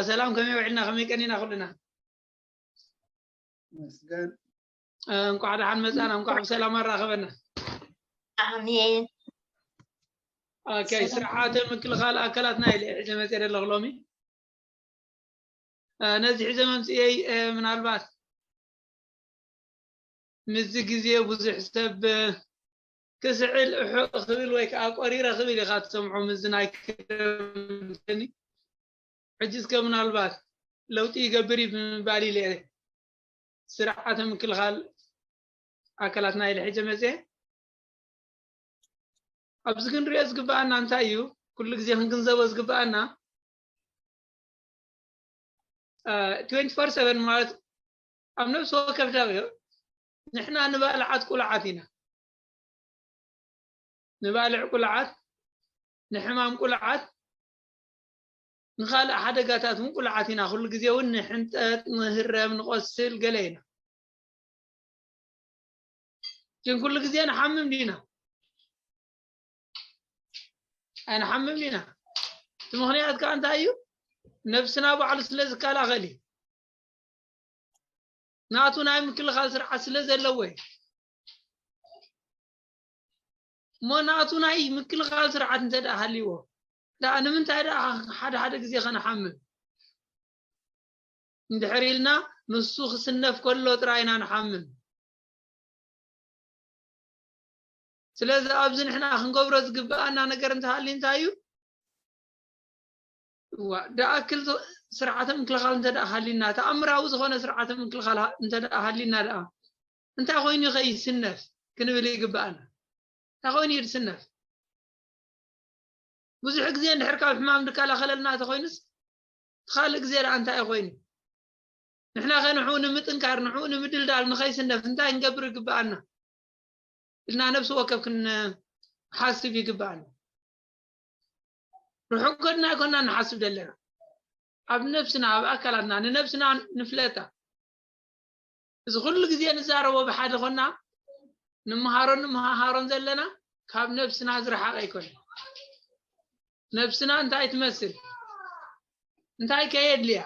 ሰላም፣ ከመይ ውዒልና? ከመይ ቀኒና ኩልና? መስገን እ፣ እንኳዕ ደሓን መጻና፣ እንኳዕ ብሰላም ኣራኸበና። ኣሜን። ኦኬ፣ ስርዓተ ምክልኻል ኣካላትና ኢለ ሒዘ መፅየ ዘለኹ ሎሚ። እ፣ ነዚ ሒዘ መምፅኤይ፣ እ፣ ምናልባት ምስዚ ግዜ ብዙሕ ሰብ፣ እ፣ ክስዕል እሑቕ ክብል ወይ ከዓ ቆሪረ ክብል ኢኻ ትሰምዖ ምስዚ ናይ ክረምቲ። ሕጂ እስከ ምናልባት ለውጢ ይገብር እዩ ብምባል ኢለ እየ ስርዓተ ምክልኻል ኣካላትና ኢለ ሒዘ መፅየ። ኣብዚ ክንሪኦ ዝግበኣና እንታይ እዩ? ኩሉ ግዜ ክንግንዘቦ ዝግበኣና፣ እ፣ ትዌንቲ ፎር ሰቨን ማለት ኣብ ነፍሲ ወከፍ ደቂቕ ንሕና ንባልዓት ቁልዓት ኢና። ንባልዕ ቁልዓት፣ ንሕማም ቁልዓት፣ ንኻልእ ሓደጋታት እውን ቁልዓት ኢና። ኩሉ ግዜ እውን ንሕንጠጥ፣ ንህረም፣ ንቆስል ገለ ኢና። ግን ኩሉ ግዜ ንሓምም ዲና? ኣይንሓምም ዲና? እቲ ምኽንያት ከዓ እንታይ እዩ? ነብስና ባዕሉ ስለ ዝከላኸል እዩ። ናቱ ናይ ምክልኻል ስርዓት ስለ ዘለዎ እዩ። እሞ ናቱ ናይ ምክልኻል ስርዓት እንተ ደኣ ሃልይዎ፣ ደኣ ንምንታይ ደኣ ሓደ ሓደ ግዜ ከነሓምም? እንድሕር ኢልና ንሱ ክስነፍ ከሎ ጥራይ ኢና ንሓምም። ስለዚ ኣብዚ ንሕና ክንገብሮ ዝግበኣና ነገር እንተሃልዩ እንታይ እዩ? እዋ፣ ደኣክል ዝ-፣ ስርዓተ ምክልኻል እንተ ደኣ ሃልዩና፣ ተኣምራዊ ዝኾነ ስርዓተ ምክልኻል ሃ-፣ እንተ ደኣ ሃልዩና ደኣ እንታይ ኮይኑ ከ ይስነፍ ክንብል ይግበኣና። እንታይ ኮይኑ እዩ ዝስነፍ? ብዙሕ ግዜ እንድሕር ካብ ሕማም ዝከላኸለልና እንተኾይኑስ፣ እቲ ካልእ ግዜ ደኣ እንታይ እዩ ኮይኑ? ንሕና ከ ንዕኡ ንምጥንካር፣ ንዕኡ ንምድልዳል፣ ንኸይስነፍ እንታይ ክንገብር ይግበኣና? ኢልና ነብሲ ወከፍ ክንሓስብ ይግበኣና። ርሑቕ ከድና ኣይኮንና ንሓስብ ዘለና። ኣብ ነብስና፣ ኣብ ኣካላትና፣ ንነብስና ንፍለጣ። እዚ ኩሉ ግዜ ንዛረቦ ብሓደ ኮና፣ ንምሃሮን ንምሃሃሮን ዘለና ካብ ነብስና ዝረሓቐ ኣይኮነን። ነብስና እንታይ ትመስል? እንታይ ከ የድልያ?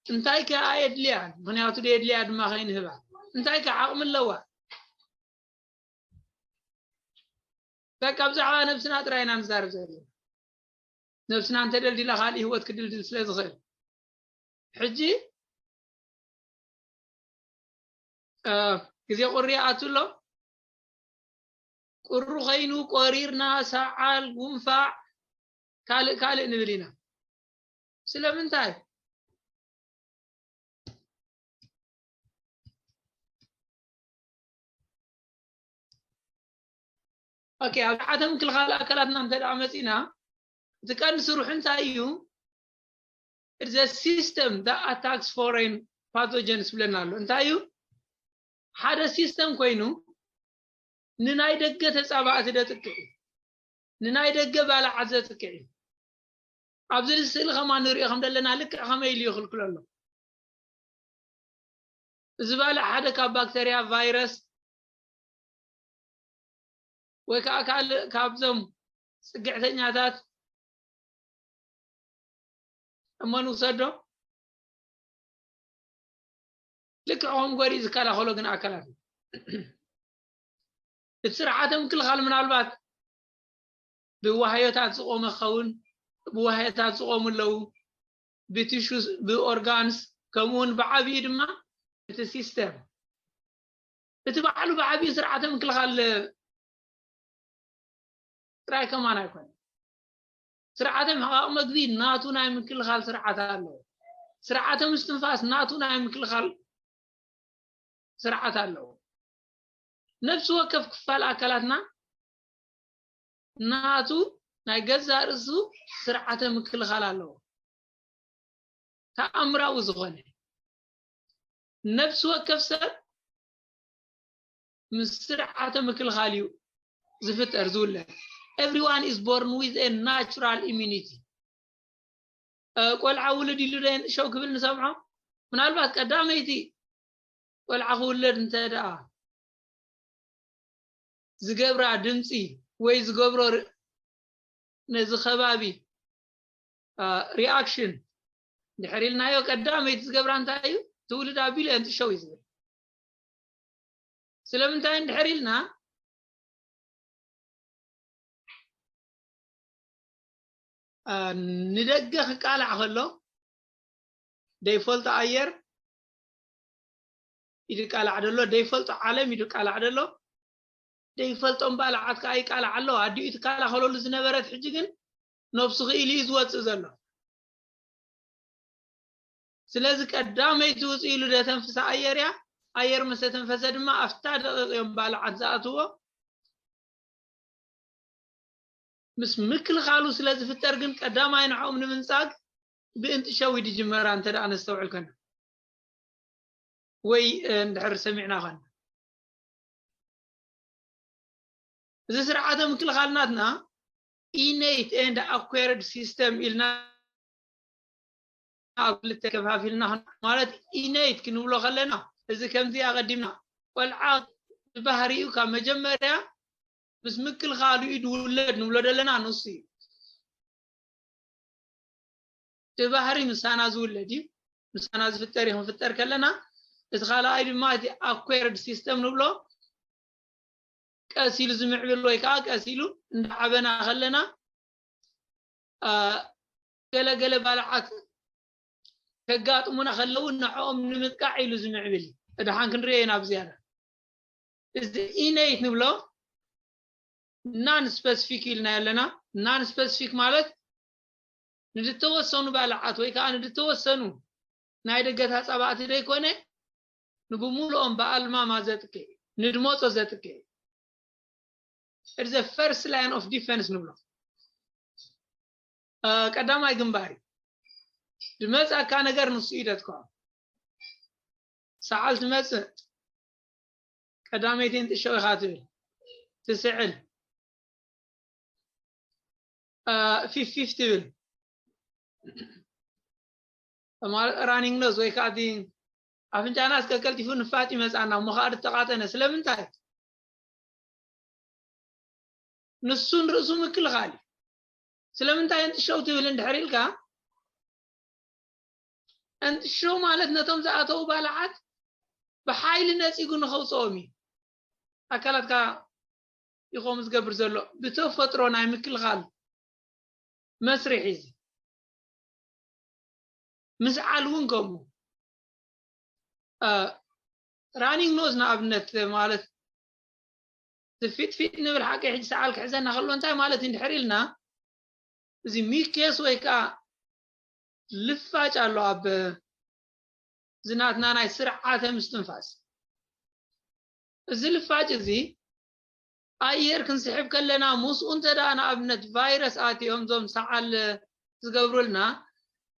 እንታይ ከ ኣየድልያን? ምኽንያቱ ደየድልያ ድማ ከይንህባ። እንታይ ከ ዓቕሚ ኣለዋ? በቃ ብዛዕባ ነብስና ጥራይ ኢና ንዛረብ ዘለና። ነብስና እንተደልዲላ ካልእ ህይወት ክድልድል ስለ ዝኽእል። ሕጂ፣ እ፣ ግዜ ቁሪ ይኣቱ ኣሎ። ቁሪ ኸይኑ ቆሪርና ሰዓል፣ ጉንፋዕ፣ ካልእ ካልእ ንብል ኢና። ስለምንታይ? ኦኬ፣ ኣብ ስርዓተ ምክልኻል ኣካላትና እንተ ደኣ መጺና፣ እቲ ቀንዲ ስርሑ እንታይ እዩ? It's a system that attacks foreign pathogens ይብለና ኣሎ። እንታይ እዩ? ሓደ ሲስተም ኮይኑ ንናይ ደገ ተጻባእቲ ዘጥቅዕ እዩ። ንናይ ደገ ባልዓት ዘጥቅዕ እዩ። ኣብዚ ስእሊ ከማን ንሪኦ ከም ዘለና ልክዕ ከመይ ኢሉ ይኽልክሎ ኣሎ። እዚ ባልዕ ሓደ ካብ ባክተርያ፣ ቫይረስ ወይ ከዓ ካልእ ካብዞም ጽግዕተኛታት እሞ ንውሰዶ። ልክዕ ከም ጎሪኡ ዝከላኸሎ ግን ኣካላት እዩ። እቲ ስርዓተ ምክልኻል ምናልባት ብዋህዮታት ዝቖመ ክኸውን፣ ብዋህዮታት ዝቖሙ ኣለዉ፣ ብቲሹስ፣ ብኦርጋንስ፣ ከምኡ እውን ብዓብዩ ድማ እቲ ሲስተም። እቲ ባዕሉ ብዓብዩ ስርዓተ ምክልኻል ጥራይ ከማን ኣይኮነን። ስርዓተ ምሕቃቕ መግቢ ናቱ ናይ ምክልኻል ስርዓት ኣለዎ። ስርዓተ ምስትንፋስ ናቱ ናይ ምክልኻል ስርዓት ኣለዎ። ነፍሲ ወከፍ ክፋል ኣካላትና ናቱ ናይ ገዛእ ርእሱ ስርዓተ ምክልኻል ኣለዎ። ተኣምራዊ ዝኾነ ነፍሲ ወከፍ ሰብ ምስ ስርዓተ ምክልኻል እዩ ዝፍጠር ዝውለድ። Everyone is born with a natural immunity። እ፣ ቆልዓ ውልድ ኢሉ ዶ ሸው ክብል ንሰምዖ? ምናልባት ቀዳመይቲ ቆልዓ ክውለድ እንተ ደኣ ዝገብራ ድምፂ ወይ ዝገብሮ ር-፣ ነዚ ከባቢ reaction ድሕር ኢልናዮ ቀዳመይቲ ዝገብራ እንታይ እዩ? ትውልድ ኣቢሉ የንጥሸው እዩ ዝብል። ስለምንታይ እንድሕር ኢልና ንደገ ክቃላዕ ከሎ ደይፈልጦ ኣየር ይቃላዕ ደሎ፣ ደይፈልጦ ዓለም ይቃላዕ ደሎ፣ ደይፈልጦም ባልዓት ከዓ ይቃላዕ ኣሎ። ኣዲኡ ትከላኸለሉ ዝነበረት ሕጂ ግን ነብሱ ክኢሉ እዩ ዝወፅእ ዘሎ። ስለዚ ቀዳመይቲ ውፅእ ኢሉ ደተንፍሳ ኣየር እያ። ኣየር ምስ ተተንፈሰ ድማ ኣብታ ደቂቕ እዮም ባልዓት ዝኣትዎ። ምስ ምክልኻሉ ስለ ዝፍጠር ግን ቀዳማይ ንዕኦም ንምንጻግ ብእንጥሸው እዩ ዝጅመራ እንተ ደኣ ነስተውዕል ከና ወይ እንድሕር ሰሚዕና ከና። እዚ ስርዓተ ምክልኻል ናትና innate and acquired system ኢልና ኣብ ክልተ ከፋፊልና ማለት innate ክንብሎ ከለና እዚ ከምዚ ኣቐዲምና ቆልዓ ብባህሪኡ ካብ መጀመርያ ምስ ምክልኻሉ እዩ ዝውለድ ንብሎ ዘለና ንሱ እዩ። እቲ ባህሪ ምሳና ዝውለድ እዩ። ምሳና ዝፍጠር እዩ። ክንፍጠር ከለና እቲ ካልኣይ ድማ እቲ acquired system ንብሎ ቀስ ኢሉ ዝምዕብል ወይ ከዓ ቀስ ኢሉ እንዳዓበና ከለና ገለገለ ባልዓት ከጋጥሙና ከለዉ ንዕኦም ንምጥቃዕ ኢሉ ዝምዕብል እዩ። ድሓን ክንሪኦ ኢና ብዝያዳ። እዚ innate ንብሎ non specific ኢልና ኣለና። Non specific ማለት ንዝተወሰኑ ባልዓት ወይ ከዓ ንዝተወሰኑ ናይ ደገ ተፃባእቲ ዘይኮነ ንብሙሉኦም ብኣልማማ ዘጥቅዕ ንድመፆ ዘጥቅዕ the first line of defense ንብሎ። ቀዳማይ ግንባር እዩ። ዝመፀካ ነገር ንሱ እዩ ደጥቅዖ። ሰዓል ትመፅእ ቀዳመይቲ እንጥሸው ኢኻ ትብል ትስዕል ፊፍ ፊፍ ትብል ማለት running nose ወይ ከዓ ኣፍንጫና እስከ ቀልጢፉ ንፋጥ ይመፅኣና እሞ ከዓ ዝተቃጠነ ስለምንታይ? ንሱ ንርእሱ ምክልኻል እዩ። ስለምንታይ እንጥሸው ትብል እንድሕር ኢልካ እንጥሸው ማለት ነቶም ዝኣተዉ ባልዓት ብሓይሊ ነፂጉ ንኸውፅኦም እዩ። ኣካላትካ ይኸም ዝገብር ዘሎ ብተፈጥሮ ናይ ምክልኻል መስርሕ እዩ። ምስዓል እውን ከምኡ running nose ንኣብነት ማለት ፊጥፊጥ ንብል ሓቂ ሕጂ ሰዓል ክሕዘና ከሎ እንታይ ማለት እንድሕር ኢልና እዚ mucus ወይ ከዓ ልፋጭ ኣሎ ኣብ ዝናትና ናይ ስርዓተ ምስትንፋስ። እዚ ልፋጭ እዚ ኣየር ክንስሕብ ከለና ምስኡ እንተ ደኣ ንኣብነት ቫይረስ ኣትዮም ዞም ሰዓል ዝገብሩልና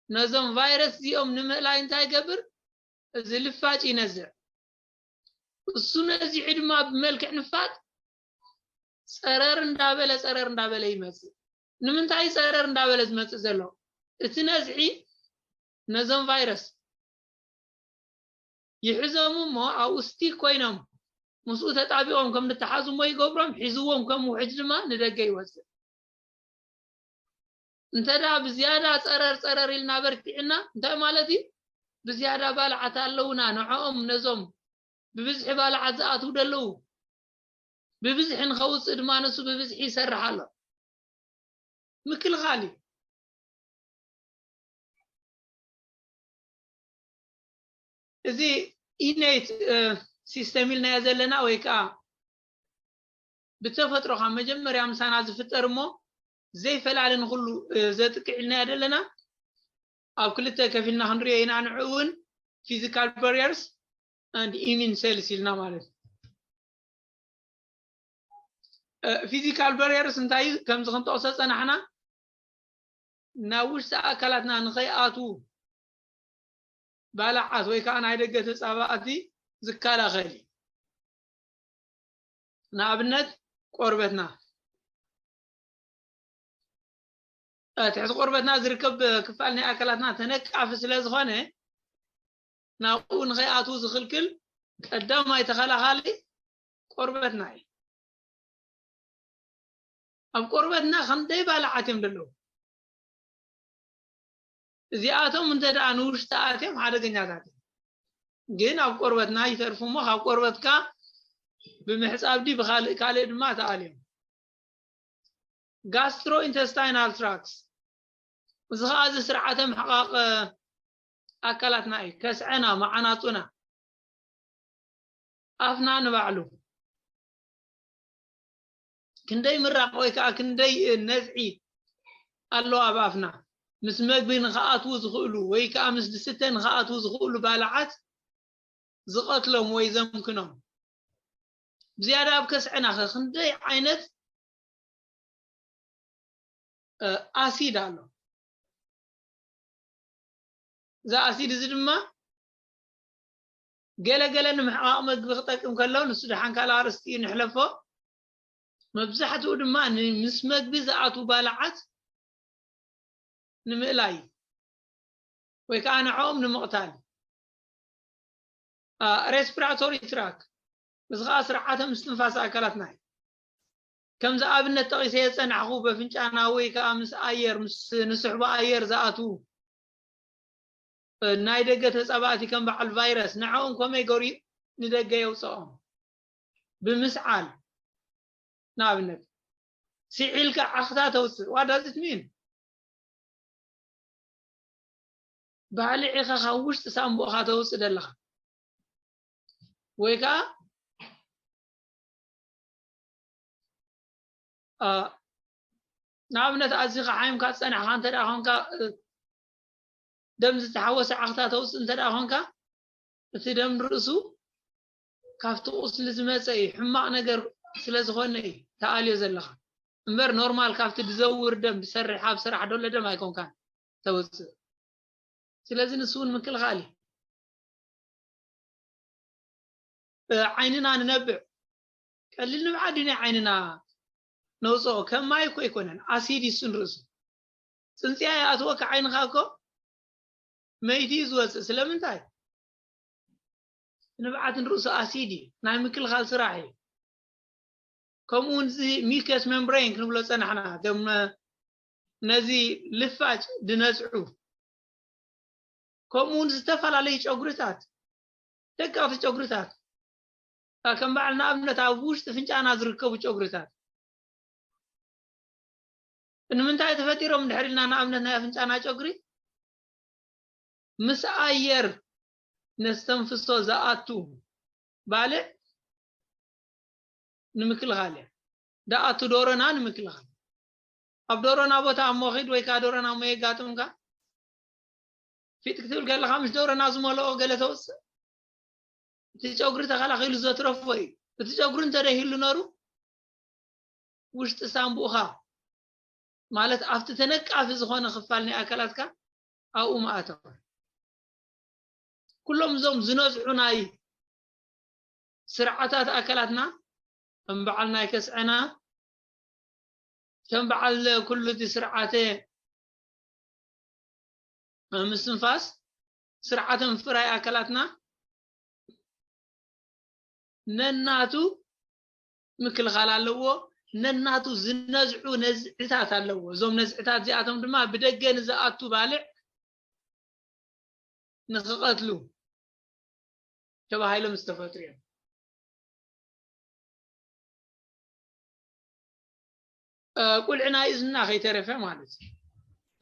ነዞም ቫይረስ እዚኦም ንምእላይ እንታይ ይገብር? እዚ ልፋጭ ይነዝዕ። እሱ ነዚሑ ድማ ብመልክዕ ንፋጥ ፀረር እንዳበለ ፀረር እንዳበለ ይመፅእ። ንምንታይ ፀረር እንዳበለ ዝመፅእ ዘሎ? እቲ ነዝሒ ነዞም ቫይረስ ይሕዞም እሞ ኣብኡ ስቲክ ኮይኖም ምስኡ ተጣቢቆም ከም ዝተሓዙ እሞ ይገብሮም። ሒዝዎም ከም ውሕጅ ድማ ንደገ ይወፅእ። እንተ ደኣ ብዝያዳ ፀረር ፀረር ኢልና በርቲዕና እንታይ ማለት እዩ? ብዝያዳ ባልዓት ኣለውና ንዕኦም ነዞም ብብዝሒ ባልዓት ዝኣትዉ ደለዉ ብብዝሒ ንኸውፅእ ድማ ንሱ ብብዝሒ ይሰርሕ ኣሎ። ምክልኻል እዩ። እዚ innate system ኢልናዮ ዘለና ወይ ከዓ ብተፈጥሮ ካብ መጀመርያ ምሳና ዝፍጠር እሞ ዘይፈላለ ንኩሉ ዘጥቅዕ ኢልናዮ ዘለና ኣብ ክልተ ከፊልና ክንሪኦ ኢና። ንዕኡ እውን physical barriers and immune cells ኢልና ማለት እዩ። Physical barriers እንታይ እዩ? ከምዚ ክንጠቕሶ ዝፀናሕና ናብ ውሽጢ ኣካላትና ንኸይኣትዉ ባልዓት ወይ ከዓ ናይ ደገ ተፃባእቲ ዝከላኸል እዩ። ንኣብነት ቆርበትና ትሕቲ ቆርበትና ዝርከብ ክፋል ናይ ኣካላትና ተነቃፊ ስለ ዝኾነ ናብኡ ንኸይኣትዉ ዝኽልክል ቀዳማይ ተኸላኻሊ ቆርበትና እዩ። ኣብ ቆርበትና ክንደይ ባልዓት እዮም ዘለዉ? እዚኣቶም እንተ ደኣ ንውሽጢ ኣትዮም ሓደገኛታት እዮም። ግን ኣብ ቆርበትና ይተርፉ እሞ ካብ ቆርበትካ ብምሕጻብ ድዩ ብኻልእ ካልእ ድማ ተኣልዮም። Gastrointestinal tract፣ እዚ ኸዓ እዚ ስርዓተ ምሕቓቕ ኣካላትና እዩ። ከስዐና፣ መዓናጡና፣ ኣፍና ንባዕሉ ክንደይ ምራቕ ወይ ከዓ ክንደይ ነዝዒ ኣሎ ኣብ ኣፍና። ምስ መግቢ ንኽኣትዉ ዝኽእሉ ወይ ከዓ ምስ ዝስተ ንኽኣትዉ ዝኽእሉ ባልዓት ዝቐትሎም ወይ ዘምክኖም። ብዝያዳ ኣብ ከስዐና ኸ ክንደይ ዓይነት ኣሲድ ኣሎ። እዚ ኣሲድ እዚ ድማ ገለገለ ንምሕቓቕ መግቢ ክጠቅም ከሎ፣ ንሱ ደሓን ካልእ ኣርእስቲ እዩ፣ ንሕለፎ። መብዛሕትኡ ድማ ን-፣ ምስ መግቢ ዝኣትዉ ባልዓት ንምእላይ ወይ ከዓ ንዕኦም ንምቕታል። ሬስፒራቶሪ ትራክ፣ እዚ ከዓ ስርዓተ ምስትንፋስ ኣካላትና እዩ። ከምዚ ኣብነት ጠቒሰ የፀናሕኹ፣ በፍንጫና ወይ ከዓ ምስ ኣየር፣ ምስ ንስሕቦ ኣየር ዝኣትዉ ናይ ደገ ተፃባእቲ ከም በዓል ቫይረስ፣ ንዕኦም ከመይ ገሩ ንደገ የውፅኦም? ብምስዓል። ንኣብነት ስዒልካ ዓኽታ ተውፅእ። What does it mean? ባልዕ ኢኻ ካብ ውሽጢ ሳንቡእኻ ተውፅእ ዘለኻ። ወይ ከዓ ንኣብነት ኣዚኻ ሓሚምካ ዝፀናሕኻ እንተ ደኣ ኮንካ፣ ደም ዝተሓወሰ ዓኽታ ተውፅእ እንተ ደኣ ኮንካ፣ እቲ ደም ርእሱ ካብቲ ቁስሊ ዝመፀ እዩ፣ ሕማቕ ነገር ስለ ዝኾነ እዩ ተኣልዮ ዘለኻ እምበር፣ ኖርማል ካብቲ ዝዘውር ደም፣ ዝሰርሕ፣ ኣብ ስራሕ ደሎ ደም ኣይኮንካን ተውፅእ። ስለዚ ንሱ እውን ምክልኻል እዩ። ዓይንና ንነብዕ፣ ቀሊል ንብዓት ድዩ ናይ ዓይንና ነውፅኦ? ከም ማይ እኮ ኣይኮነን፣ ኣሲድ እዩ እሱ ንርእሱ። ፅንፅያ ይኣትወካ ዓይንኻ እኮ መይቲ እዩ ዝወፅእ። ስለምንታይ? ንብዓት ንርእሱ ኣሲድ እዩ፣ ናይ ምክልኻል ስራሕ እዩ። ከምኡ እውን እዚ ሚከስ ሜምብሬን ክንብሎ ፀናሕና፣ እቶም ነዚ ልፋጭ ድነፅዑ። ከምኡ እውን ዝተፈላለዩ ጨጉርታት፣ ደቀቕቲ ጨጉርታት፣ ከም በዓል ንኣብነት ኣብ ውሽጢ ፍንጫና ዝርከቡ ጨጉርታት ንምንታይ ተፈጢሮም እንድሕር ኢልና፣ ንኣብነት ናይ ኣፍንጫና ጨጉሪ ምስ ኣየር ነስተንፍሶ ዝኣቱ ባልዕ ንምክልኻል እያ። ዝኣቱ ዶሮና ንምክልኻል። ኣብ ዶሮና ቦታ እሞ ኺድ ወይ ከዓ ዶሮና እሞ የጋጥምካ፣ ፊጥ ክትብል ከለኻ ምስ ዶሮና ዝመልኦ ገለ ተውፅእ። እቲ ጨጉሪ ተኸላኺሉ ዘትረፎ እዩ። እቲ ጨጉሪ እንተደይህሉ ነሩ ውሽጢ ሳንቡእኻ ማለት ኣብቲ ተነቃፊ ዝኾነ ክፋል ናይ ኣካላትካ ኣብኡ ምኣተወ። ኩሎም እዞም ዝነዝዑ ናይ ስርዓታት ኣካላትና ከም በዓል ናይ ከስዐና፣ ከም በዓል ኩሉ እቲ ስርዓተ ምስትንፋስ፣ ስርዓተ ምፍራይ ኣካላትና ነናቱ ምክልኻል ኣለዎ። ነናቱ ዝነዝዑ ነዝዕታት ኣለዎ። እዞም ነዝዕታት እዚኣቶም ድማ ብደገ ንዝኣቱ ባልዕ ንኽቐትሉ ተባሂሎም ዝተፈጥሩ እዮም። እ፣ ቁልዒ ናይ እዝንና ከይተረፈ ማለት እዩ፣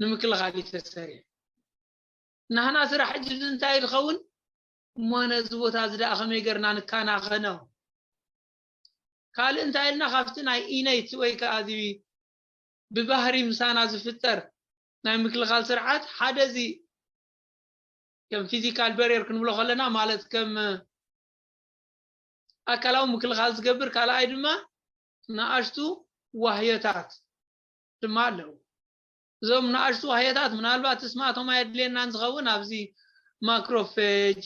ንምክልኻል እዩ ተሰሪሑ። ናህና ስራሕ ሕጂ እዚ እንታይ ዝኸውን እሞ፣ ነዚ ቦታ እዚ ደኣ ከመይ ገርና ንከናኸኖ? ካልእ እንታይ ኢልና፣ ካብቲ ናይ ኢነይት ወይ ከዓ እዚ ብባህሪ ምሳና ዝፍጠር ናይ ምክልኻል ስርዓት ሓደ እዚ ከም ፊዚካል በሪየር ክንብሎ ከለና፣ ማለት ከም ኣካላዊ ምክልኻል ዝገብር፣ ካልኣይ ድማ ንኣሽቱ ዋህዮታት ድማ ኣለዉ። እዞም ንኣሽቱ ዋህዮታት ምናልባት ስማቶም ኣየድልየናን ዝኸውን፣ ኣብዚ ማክሮፌጅ፣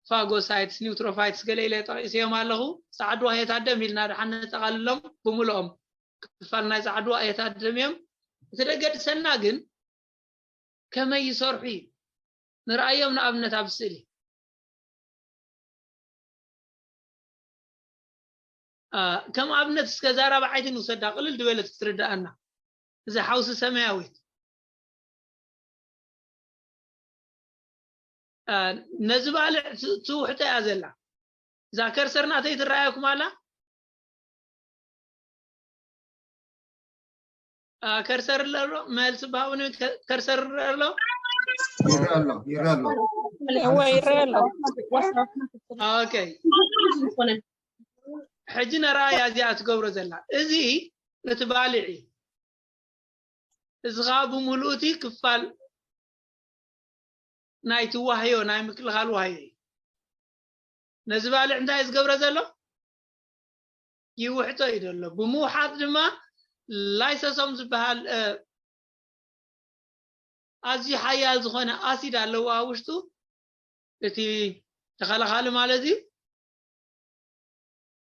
ፋጎሳይትስ፣ ኒውትሮፋይትስ ገለ ኢለ ጠቒሰዮም ኣለኹ። ጻዕዱ ዋህዮታት ደም ኢልና ደሓን ነጠቓልሎም ብምልኦም። ክፋል ናይ ጻዕዱ ዋህዮታት ደም እዮም። እቲ ደገድሰና ግን ከመይ ይሰርሑ እዩ። ንርኣዮም ንኣብነት ኣብ ስእሊ። አ፣ ከም ኣብነት እስከ እዛ ራብዓይቲ ንውሰዳ፣ ቅልል ዝበለት ክትርድኣና። እዛ ሓውሲ ሰማያዊት። ነዚ ባልዕ ትውሕጦ እያ ዘላ። እዛ ከርሰር ናተይ ትረኣየኩም ኣላ? ከርሰር ኣሎ? መልሲ ባቡኒ። ከርሰር ኣሎ? ይረአ ኣሎ። ይረአ ኣሎ። እወ ይረአ ኣሎ። ኦኬ። ሕጂ ነርኣያ እዚኣ ትገብሮ ዘላ። እዚ እቲ ባልዕ እዩ። እዚ ከዓ ብምሉእ እቲ ክፋል ናይቲ ዋህዮ፣ ናይ ምክልኻል ዋህዮ እዩ። ነዚ ባልዕ እንታይ እዩ ዝገብሮ ዘሎ? ይውሕጦ እዩ ዘሎ። ብምውሓጥ ድማ ላይሶሶም ዝበሃል ኣዝዩ ሓያል ዝኾነ ኣሲድ ኣለዎ ኣብ ውሽጡ፣ እቲ ተኸላኻሊ ማለት እዩ።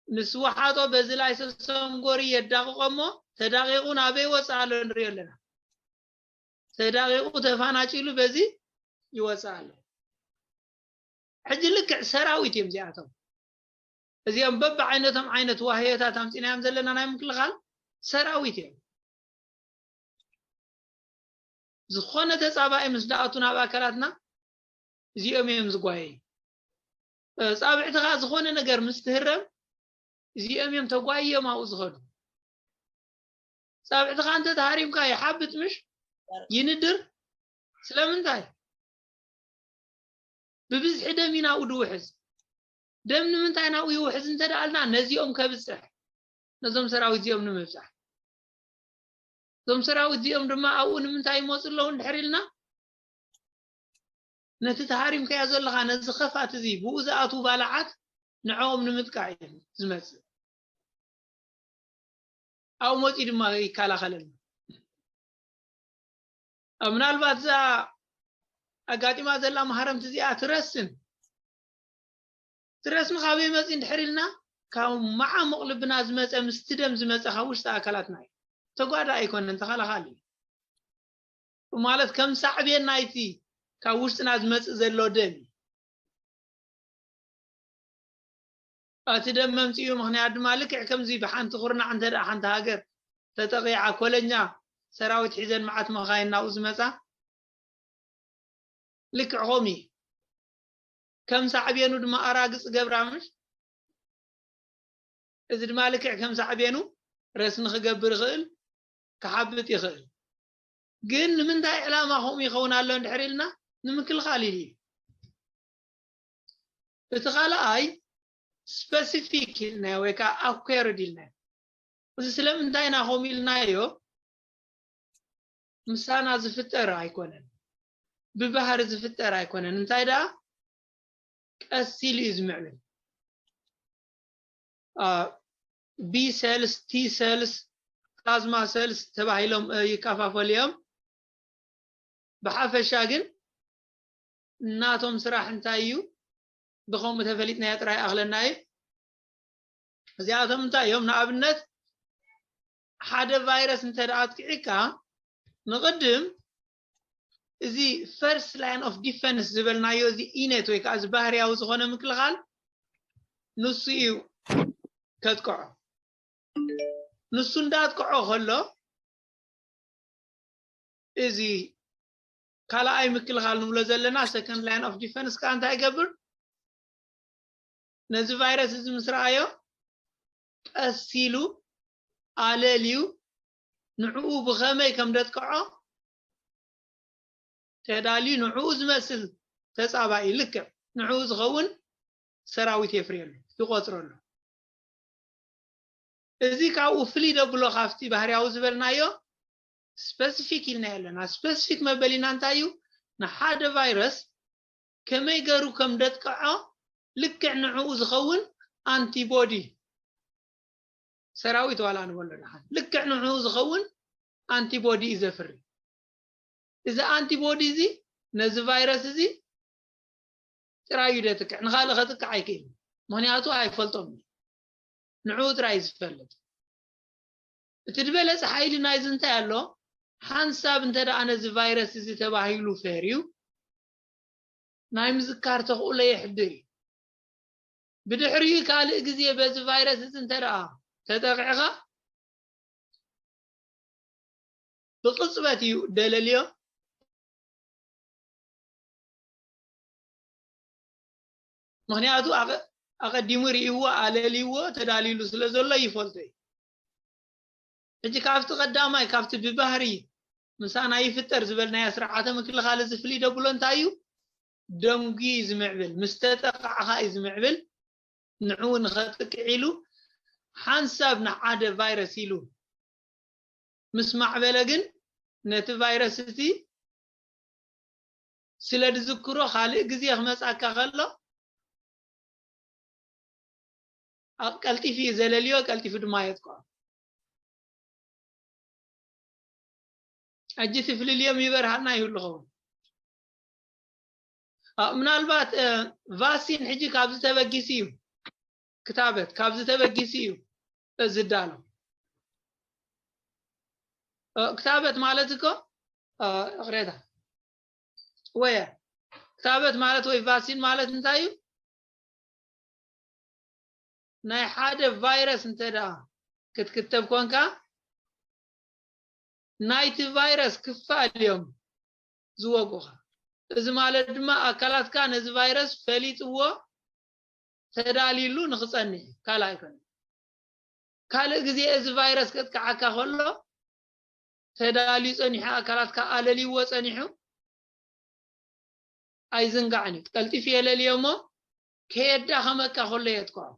ምስ ወሓጦ በዚ ላይሶሶም ጎሪ የዳቕቆ እሞ ተዳቒቑ ናበይ ይወፅእ ኣሎ ንሪኦ ኣለና። ተዳቒቑ ተፋናጭሉ በዚ ይወፅእ ኣሎ። ሕጂ ልክዕ ሰራዊት እዮም እዚኣቶም። እዚኦም በብዓይነቶም ዓይነት ዋህዮታት ኣምፂናዮም ዘለና ናይ ምክልኻል ሰራዊት እዮም። ዝኾነ ተፃባኢ ምስ ደኣቱ ናብ ኣካላትና እዚኦም እዮም ዝጓየዩ። ፃብዕቲ ከዓ ዝኾነ ነገር ምስ ትህረም እዚኦም እዮም ተጓይዮም ኣብኡ ዝኸዱ። ፃብዕትኻ እንተ ተሃሪምካ ይሓብጥ ምሽ ይንድር። ስለምንታይ? ብብዝሒ ደም እዩ ናብኡ ድውሕዝ። ደም ንምንታይ ናብኡ ይውሕዝ እንተ ደኣልና ነዚኦም ከብፅሕ፣ ነዞም ሰራዊት እዚኦም ንምብፃሕ። እዞም ሰራዊት እዚኦም ድማ ኣብኡ ንምንታይ ይመፁ ኣለዉ እንድሕር ኢልና ነቲ ተሃሪምካዮ ዘለኻ ነዚ ኸፋት እዚ ብኡ ዝኣትዉ ባልዓት ንዕኦም ንምጥቃዕ እዩ ዝመፅእ። ኣብኡ መፂኡ ድማ ይከላኸለልና። ምናልባት እዛ ኣጋጢማ ዘላ ማህረምቲ እዚኣ ትረስን ትረስን ካበይ መፂ እንድሕር ኢልና ካብ መዓሙቕ ልብና ዝመፀ ምስቲ ደም ዝመፀ ካብ ውሽጢ ኣካላትና እዩ። ተጓዳኢ ኣይኮነን፣ ተኸላኻሊ እዩ። ማለት ከም ሳዕቤን ናይቲ ካብ ውሽጥና ዝመፅእ ዘሎ ደም እዩ። እቲ ደም መምፅኡ ምኽንያት ድማ ልክዕ ከምዚ ብሓንቲ ኩርናዕ እንተ ደኣ ሓንቲ ሃገር ተጠቒዓ ኮለኛ ሰራዊት ሒዘን መዓት መኻይን ናብኡ ዝመፃ ልክዕ ከምኡ እዩ። ከም ሳዕቤኑ ድማ ኣራግፅ ገብራ ምሽ እዚ ድማ ልክዕ ከም ሳዕቤኑ ረስኒ ክገብር ይኽእል፣ ክሓብጥ ይኽእል። ግን ንምንታይ ዕላማ ከምኡ ይኸውን ኣሎ እንድሕር ኢልና ንምክልኻል ኢሉ እዩ። እቲ ካልኣይ ስፐሲፊክ ኢልናዮ ወይ ከዓ ኣኳርድ ኢልናዮ። እዚ ስለምንታይ ኢና ከምኡ ኢልናዮ? ምሳና ዝፍጠር ኣይኮነን፣ ብባህሪ ዝፍጠር ኣይኮነን። እንታይ ደኣ ቀስ ኢሉ እዩ ዝምዕብል። ቢ ሴልስ፣ ቲ ሴልስ፣ ፕላዝማ ሴልስ ተባሂሎም ይከፋፈሉ እዮም። ብሓፈሻ ግን እናቶም ስራሕ እንታይ እዩ? ብኸምኡ ተፈሊጥናዮ ጥራይ ኣኽለና እዩ። እዚኣቶም እንታይ እዮም? ንኣብነት ሓደ ቫይረስ እንተ ደኣ ኣጥቂዕካ ንቕድም እዚ ፈርስት ላይን ኦፍ ዲፈንስ ዝበልናዮ እዚ ኢነት ወይ ከዓ እዚ ባህርያዊ ዝኾነ ምክልኻል ንሱ እዩ ከጥቅዖ። ንሱ እንዳጥቅዖ ከሎ እዚ ካልኣይ ምክልኻል ንብሎ ዘለና ሰከንድ ላይን ኦፍ ዲፈንስ ከዓ እንታይ ይገብር? ነዚ ቫይረስ እዚ ምስ ረኣዮ ቀስ ኢሉ ኣለልዩ ንዕኡ ብኸመይ ከም ደጥቅዖ ተዳልዩ ንዕኡ ዝመስል ተፃባኢ ልክዕ ንዕኡ ዝኸውን ሰራዊት የፍርየሉ ይቆፅረሉ። እዚ ካብኡ ፍልይ ደብሎ ካብቲ ባህርያዊ ዝበልናዮ ስፐሲፊክ ኢልናዮ ኣለና። ስፐሲፊክ መበሊና እንታይ እዩ? ንሓደ ቫይረስ ከመይ ገሩ ከም ደጥቀዖ ልክዕ ንዕኡ ዝኸውን ኣንቲቦዲ ሰራዊት ዋላ ንበሎ ደሓን ልክዕ ንዕኡ ዝኸውን ኣንቲቦዲ እዩ ዘፍሪ። እዚ ኣንቲቦዲ እዚ ነዚ ቫይረስ እዚ ጥራይ እዩ ደጥቅዕ፣ ንኻልእ ከጥቅዕ ኣይክእልን። ምኽንያቱ ኣይፈልጦም እዩ፣ ንዕኡ ጥራይ እዩ ዝፈልጥ። እቲ ዝበለፀ ሓይሊ ናይዚ እንታይ ኣሎ? ሓንሳብ እንተ ደኣ ነዚ ቫይረስ እዚ ተባሂሉ ፈርዩ ናይ ምዝካር ተኽእሎ የሕድር እዩ። ብድሕሪኡ ካልእ ግዜ በዚ ቫይረስ እዚ እንተ ደኣ ተጠቂዕኻ ብቕፅበት እዩ ደለልዮ ምኽንያቱ ኣቐ- ኣቐዲሙ ርእይዎ ኣለልይዎ ተዳልዩሉ ስለ ዘሎ ይፈልጦ እዩ። ሕጂ ካብቲ ቀዳማይ ካብቲ ብባህሪ ምሳና ይፍጠር ዝበልናዮ ስርዓተ ምክልኻል እዚ ፍልይ ደብሎ እንታይ እዩ? ደንጉ እዩ ዝምዕብል፣ ምስ ተጠቃዕኻ እዩ ዝምዕብል። ንዕኡ ንኸጥቅዕ ኢሉ ሓንሳብ ንሓደ ቫይረስ ኢሉ ምስ ማዕበለ ግን ነቲ ቫይረስ እቲ ስለ ዝዝክሮ ካልእ ግዜ ክመጻካ ከሎ ኣብ ቀልጢፉ እዩ ዘለልዮ፣ ቀልጢፉ ድማ የጥቅዖ። ሕጂ እቲ ፍልልዮም ይበርሃልና ይህሉ ኸውን። አ፣ ምናልባት እ፣ ቫክሲን ሕጂ ካብዚ ተበጊሱ እዩ ክታበት ካብዚ ተበጊሱ እዩ ዝዳሎ። እ፣ ክታበት ማለት እኮ እ፣ ይቕሬታ ወየ ክታበት ማለት ወይ ቫክሲን ማለት እንታይ እዩ? ናይ ሓደ ቫይረስ እንተ ደኣ ክትክተብ ኮንካ ናይቲ ቫይረስ ክፋል እዮም ዝወጉኻ። እዚ ማለት ድማ ኣካላትካ ነዚ ቫይረስ ፈሊጥዎ ተዳልዩሉ ንኽጸንሕ እዩ። ካልእ ኣይኮነን። ካልእ ግዜ እዚ ቫይረስ ከጥቅዓካ ከሎ ተዳልዩ ጸኒሑ፣ ኣካላትካ ኣለልይዎ ጸኒሑ ኣይዝንጋዕን እዩ። ቀልጢፉ የለልዮ እሞ ከየዳኸመካ ከሎ የጥቅዖ።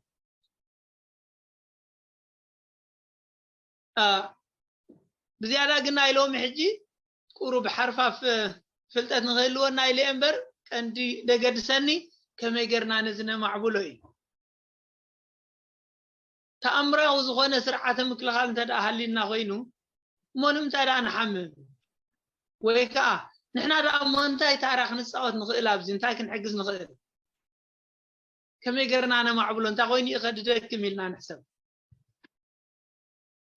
አ፣ ብዝያዳ ግን ናይ ሎሚ ሕጂ ቁሩብ ሓርፋፍ ፍልጠት ንኽህልወና ኢለ እየ እምበር ቀንዲ ደገድሰኒ ከመይ ጌርና ነዚ ነማዕብሎ እዩ። ተኣምራዊ ዝኾነ ስርዓተ ምክልኻል እንተ ደኣ ሃልዩና ኮይኑ እሞ ንምንታይ ደኣ ንሓምም? ወይ ከዓ ንሕና ደኣ እሞ እንታይ ታራ ክንፃወት ንኽእል? ኣብዚ እንታይ ክንሕግዝ ንኽእል? ከመይ ገርና ነማዕብሎ? እንታይ ኮይኑ እዩ ከድደክም ኢልና ንሕሰብ።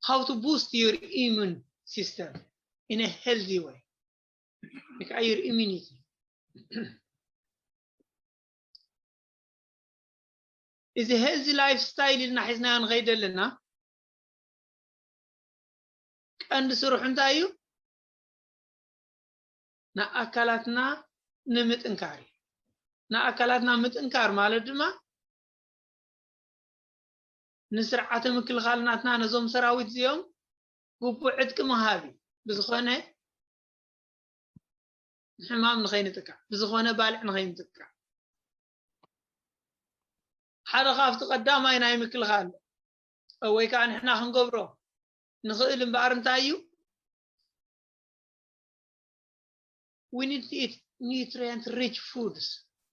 How to boost your immune system in a healthy way? Like your immunity. እዚ healthy lifestyle ኢልና ሒዝናዮ ንኸይድ ኣለና። ቀንዲ ስርሑ እንታይ እዩ? ንኣካላትና ንምጥንካር እዩ። ንኣካላትና ምጥንካር ማለት ድማ ንስርዓተ ምክልኻል ናትና ነዞም ሰራዊት እዚኦም ግቡእ ዕጥቂ ምሃብ እዩ። ብዝኾነ ንሕማም ንኸይንጥቃዕ፣ ብዝኾነ ባልዕ ንኸይንጥቃዕ። ሓደ ካብቲ ቀዳማይ ናይ ምክልኻል ወይ ከዓ ንሕና ክንገብሮ ንኽእል እምበኣር እንታይ እዩ? We need to eat nutrient rich foods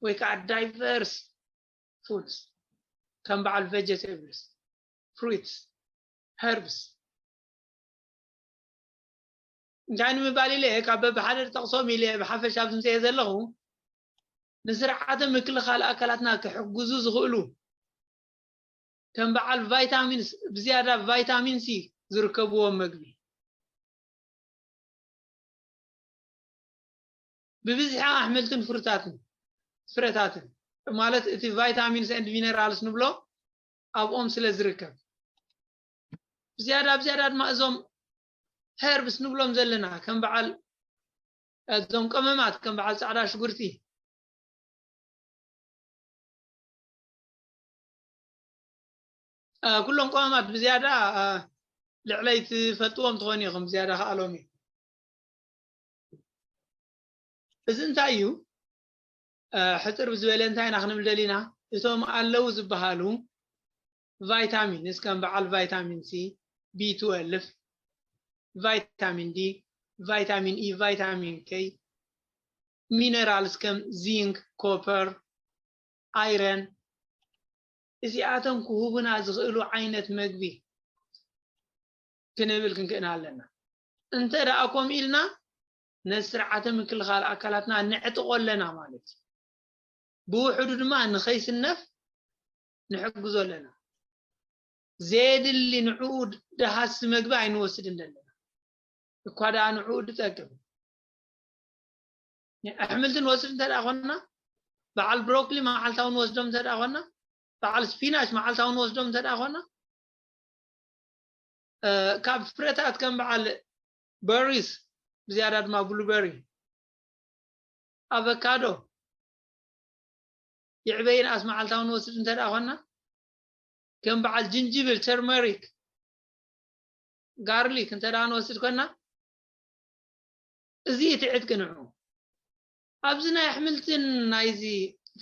ወይ ከዓ diverse foods ከም በዓል vegetables, fruits, herbs። እንታይ ንምባል ኢለ ካብ በብሓደ ጠቕሶም ኢለ ብሓፈሻ ዝምፅኤ ዘለኹ ንስርዓተ ምክልኻል ኣካላትና ክሕግዙ ዝኽእሉ ከም በዓል ቫይታሚን ብዝያዳ ቫይታሚን ሲ ዝርከብዎም መግቢ ብብዝሒ ኣሕምልትን ፍርታትን ፍረታትን ማለት እቲ vitamins and minerals ንብሎ ኣብኦም ስለ ዝርከብ ብዝያዳ ብዝያዳ ድማ እዞም herbs ንብሎም ዘለና ከም በዓል እዞም ቀመማት ከም በዓል ፃዕዳ ሽጉርቲ ኩሎም ቀመማት ብዝያዳ ልዕለይ ትፈልጥዎም ትኾኑ ኢኹም ብዝያዳ ከኣሎም እዩ እዚ እንታይ እዩ ሕፅር ብዝበለ እንታይ ኢና ክንብል ደሊና እቶም ኣለዉ ዝበሃሉ vitamins ከም በዓል vitamin C, B twelve, vitamin D, vitamin E, vitamin K, minerals ከም zinc, copper, iron እዚኣቶም ክህቡና ዝኽእሉ ዓይነት መግቢ ክንብል ክንክእና ኣለና። እንተ ደኣ ከምኡ ኢልና ነቲ ስርዓተ ምክልኻል ኣካላትና ነዕጥቖ ኣለና ማለት እዩ። ብውሕዱ ድማ ንኸይስነፍ ንሕግዞ ኣለና። ዘየድሊ ንዕኡ ደሃሲ መግቢ ኣይንወስድን ዘለና። እኳ ደኣ ንዕኡ ዝጠቅም ኣሕምልቲ ንወስድ እንተ ደኣ ኮንና በዓል ብሮኮሊ መዓልታዊ ንወስዶም እንተ ደኣ ኮንና በዓል ስፒናሽ መዓልታዊ ንወስዶም እንተ ደኣ ኮንና ካብ ፍረታት ከም በዓል በሪስ ብዝያዳ ድማ ብሉበሪ ኣቨካዶ ይዕበይን ኣስ መዓልታዊ ንወስድ እንተ ደኣ ኮና፣ ከም በዓል ጅንጅብል፣ ተርመሪክ፣ ጋርሊክ እንተ ደኣ ንወስድ ኮና፣ እዚ እቲ ዕጥቂ ንዑ። ኣብዚ ናይ ኣሕምልትን ናይዚ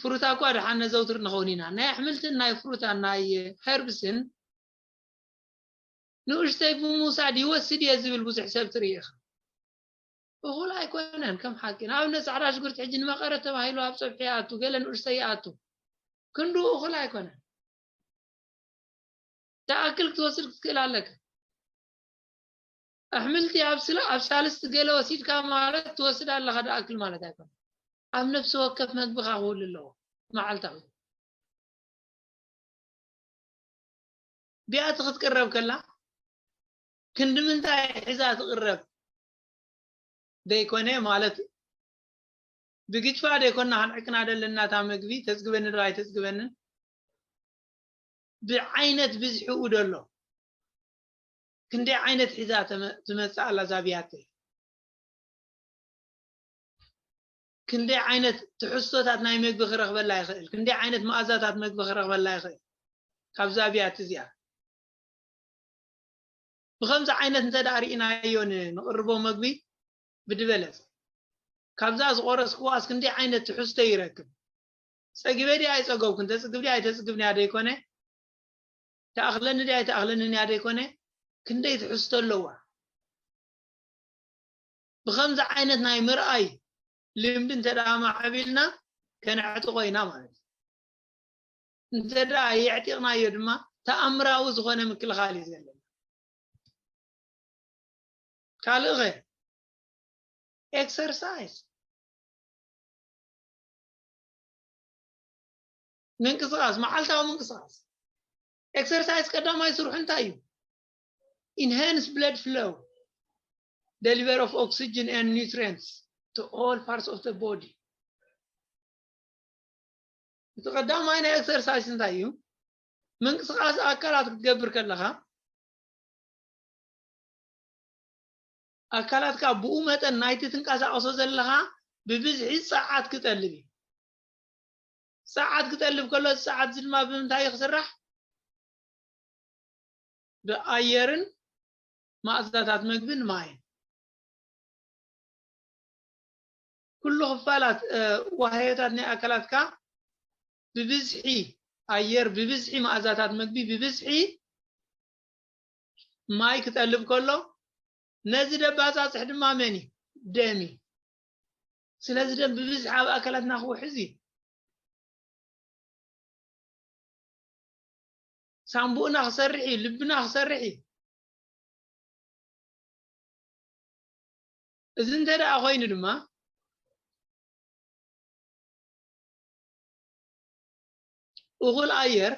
ፍሩታ እኳ ደሓን ነዘውትር ንኸውን ኢና። ናይ ኣሕምልትን ናይ ፍሩታን ናይ ሀርብስን ንኡሽተይ ብምውሳድ ይወስድ እየ ዝብል ብዙሕ ሰብ ትርኢ ኢኻ። እኹል ኣይኮነን ከም ሓቂ። ንኣብነት ጻዕዳ ሽጉርቲ ሕጂ ንመቐረት ተባሂሉ ኣብ ጸብሒ ይኣቱ፣ ገለ ንኡሽተይ ይኣቱ። ክንድኡ እኹል ኣይኮነን። ትኣክል ክትወስድ ክትክእል ኣለካ። ኣሕምልቲ ኣብ ስለ ኣብ ሳልስቲ ገለ ወሲድካ ማለት ትወስድ ኣለኻ ድኣክል ማለት ኣይኮነን። ኣብ ነፍሲ ወከፍ መግብኻ ክህሉ ኣለዎ መዓልታዊ። ቢያቲ ክትቅረብ ከላ ክንዲ ምንታይ ሒዛ ትቅረብ ደይኮነ ማለት ብግጭፋ ደይኮና ክንዕቅና ደለና እታ መግቢ ተጽግበኒ ዶ ኣይተጽግበንን ብዓይነት ብዝሕኡ ደሎ ክንደይ ዓይነት ሒዛ ተመ- ትመጽእ ኣላ እዛ ቢያቲ ክንደይ ዓይነት ትሕዝቶታት ናይ መግቢ ክረኽበላ ይኽእል፣ ክንደይ ዓይነት መኣዛታት መግቢ ክረኽበላ ይኽእል። ካብዛ ቢያቲ እዚኣ ብኸምዚ ዓይነት እንተ ደኣ ርኢናዮ ን- ንቕርቦ መግቢ ብድበለጸ ካብዛ ዝቆረስክዋስ ክንደይ ዓይነት ትሕዝቶ ይረክብ? ጸጊበ ድያ ኣይጸገብኩን፣ ተጽግብ ድያ ኣይተጽግብን እያ ደይኮነ፣ ተኣኽለኒ ድያ ኣይተኣኽለንን እያ ደይኮነ፣ ክንደይ ትሕዝቶ ኣለዋ? ብኸምዚ ዓይነት ናይ ምርኣይ ልምዲ እንተ ደኣ ማዕቢልና ከነዕጥቖ ኢና ማለት እዩ። እንተ ደኣ የዕጢቕናዮ ድማ ተኣምራዊ ዝኾነ ምክልኻል እዩ ዘለና። ካልእ ኸ ኤክሰርሳይዝ ምንቅስቃስ መዓልታዊ ምንቅስቃስ ኤክሰርሳይዝ ቀዳማይ ስርሑ እንታይ እዩ? Enhance blood flow, deliver of oxygen and nutrients to all parts of the body. እቲ ቀዳማይ ናይ ኤክሰርሳይዝ እንታይ እዩ? ምንቅስቃስ ኣካላት ክትገብር ከለኻ ኣካላትካ ብኡ መጠን ናይቲ ትንቀሳቀሶ ዘለኻ ብብዝሒ ጸዓት ክጠልብ እዩ። ጸዓት ክጠልብ ከሎ እቲ ጸዓት እዚ ድማ ብምንታይ እዩ ክስራሕ? ብኣየርን ማእዛታት መግብን ማይን። ኩሉ ክፋላት ዋህዮታት ናይ ኣካላትካ ብብዝሒ ኣየር፣ ብብዝሒ መኣዛታት መግቢ፣ ብብዝሒ ማይ ክጠልብ ከሎ ነዚ ደባጻጽሕ ድማ መን እዩ? ደም እዩ። ስለዚ ደም ብብዝሒ ኣብ ኣካላትና ክውሕዝ እዩ። ሳምቡእና ክሰርሕ እዩ፣ ልብና ክሰርሕ እዩ። እዚ እንተ ደኣ ኮይኑ ድማ እኹል ኣየር፣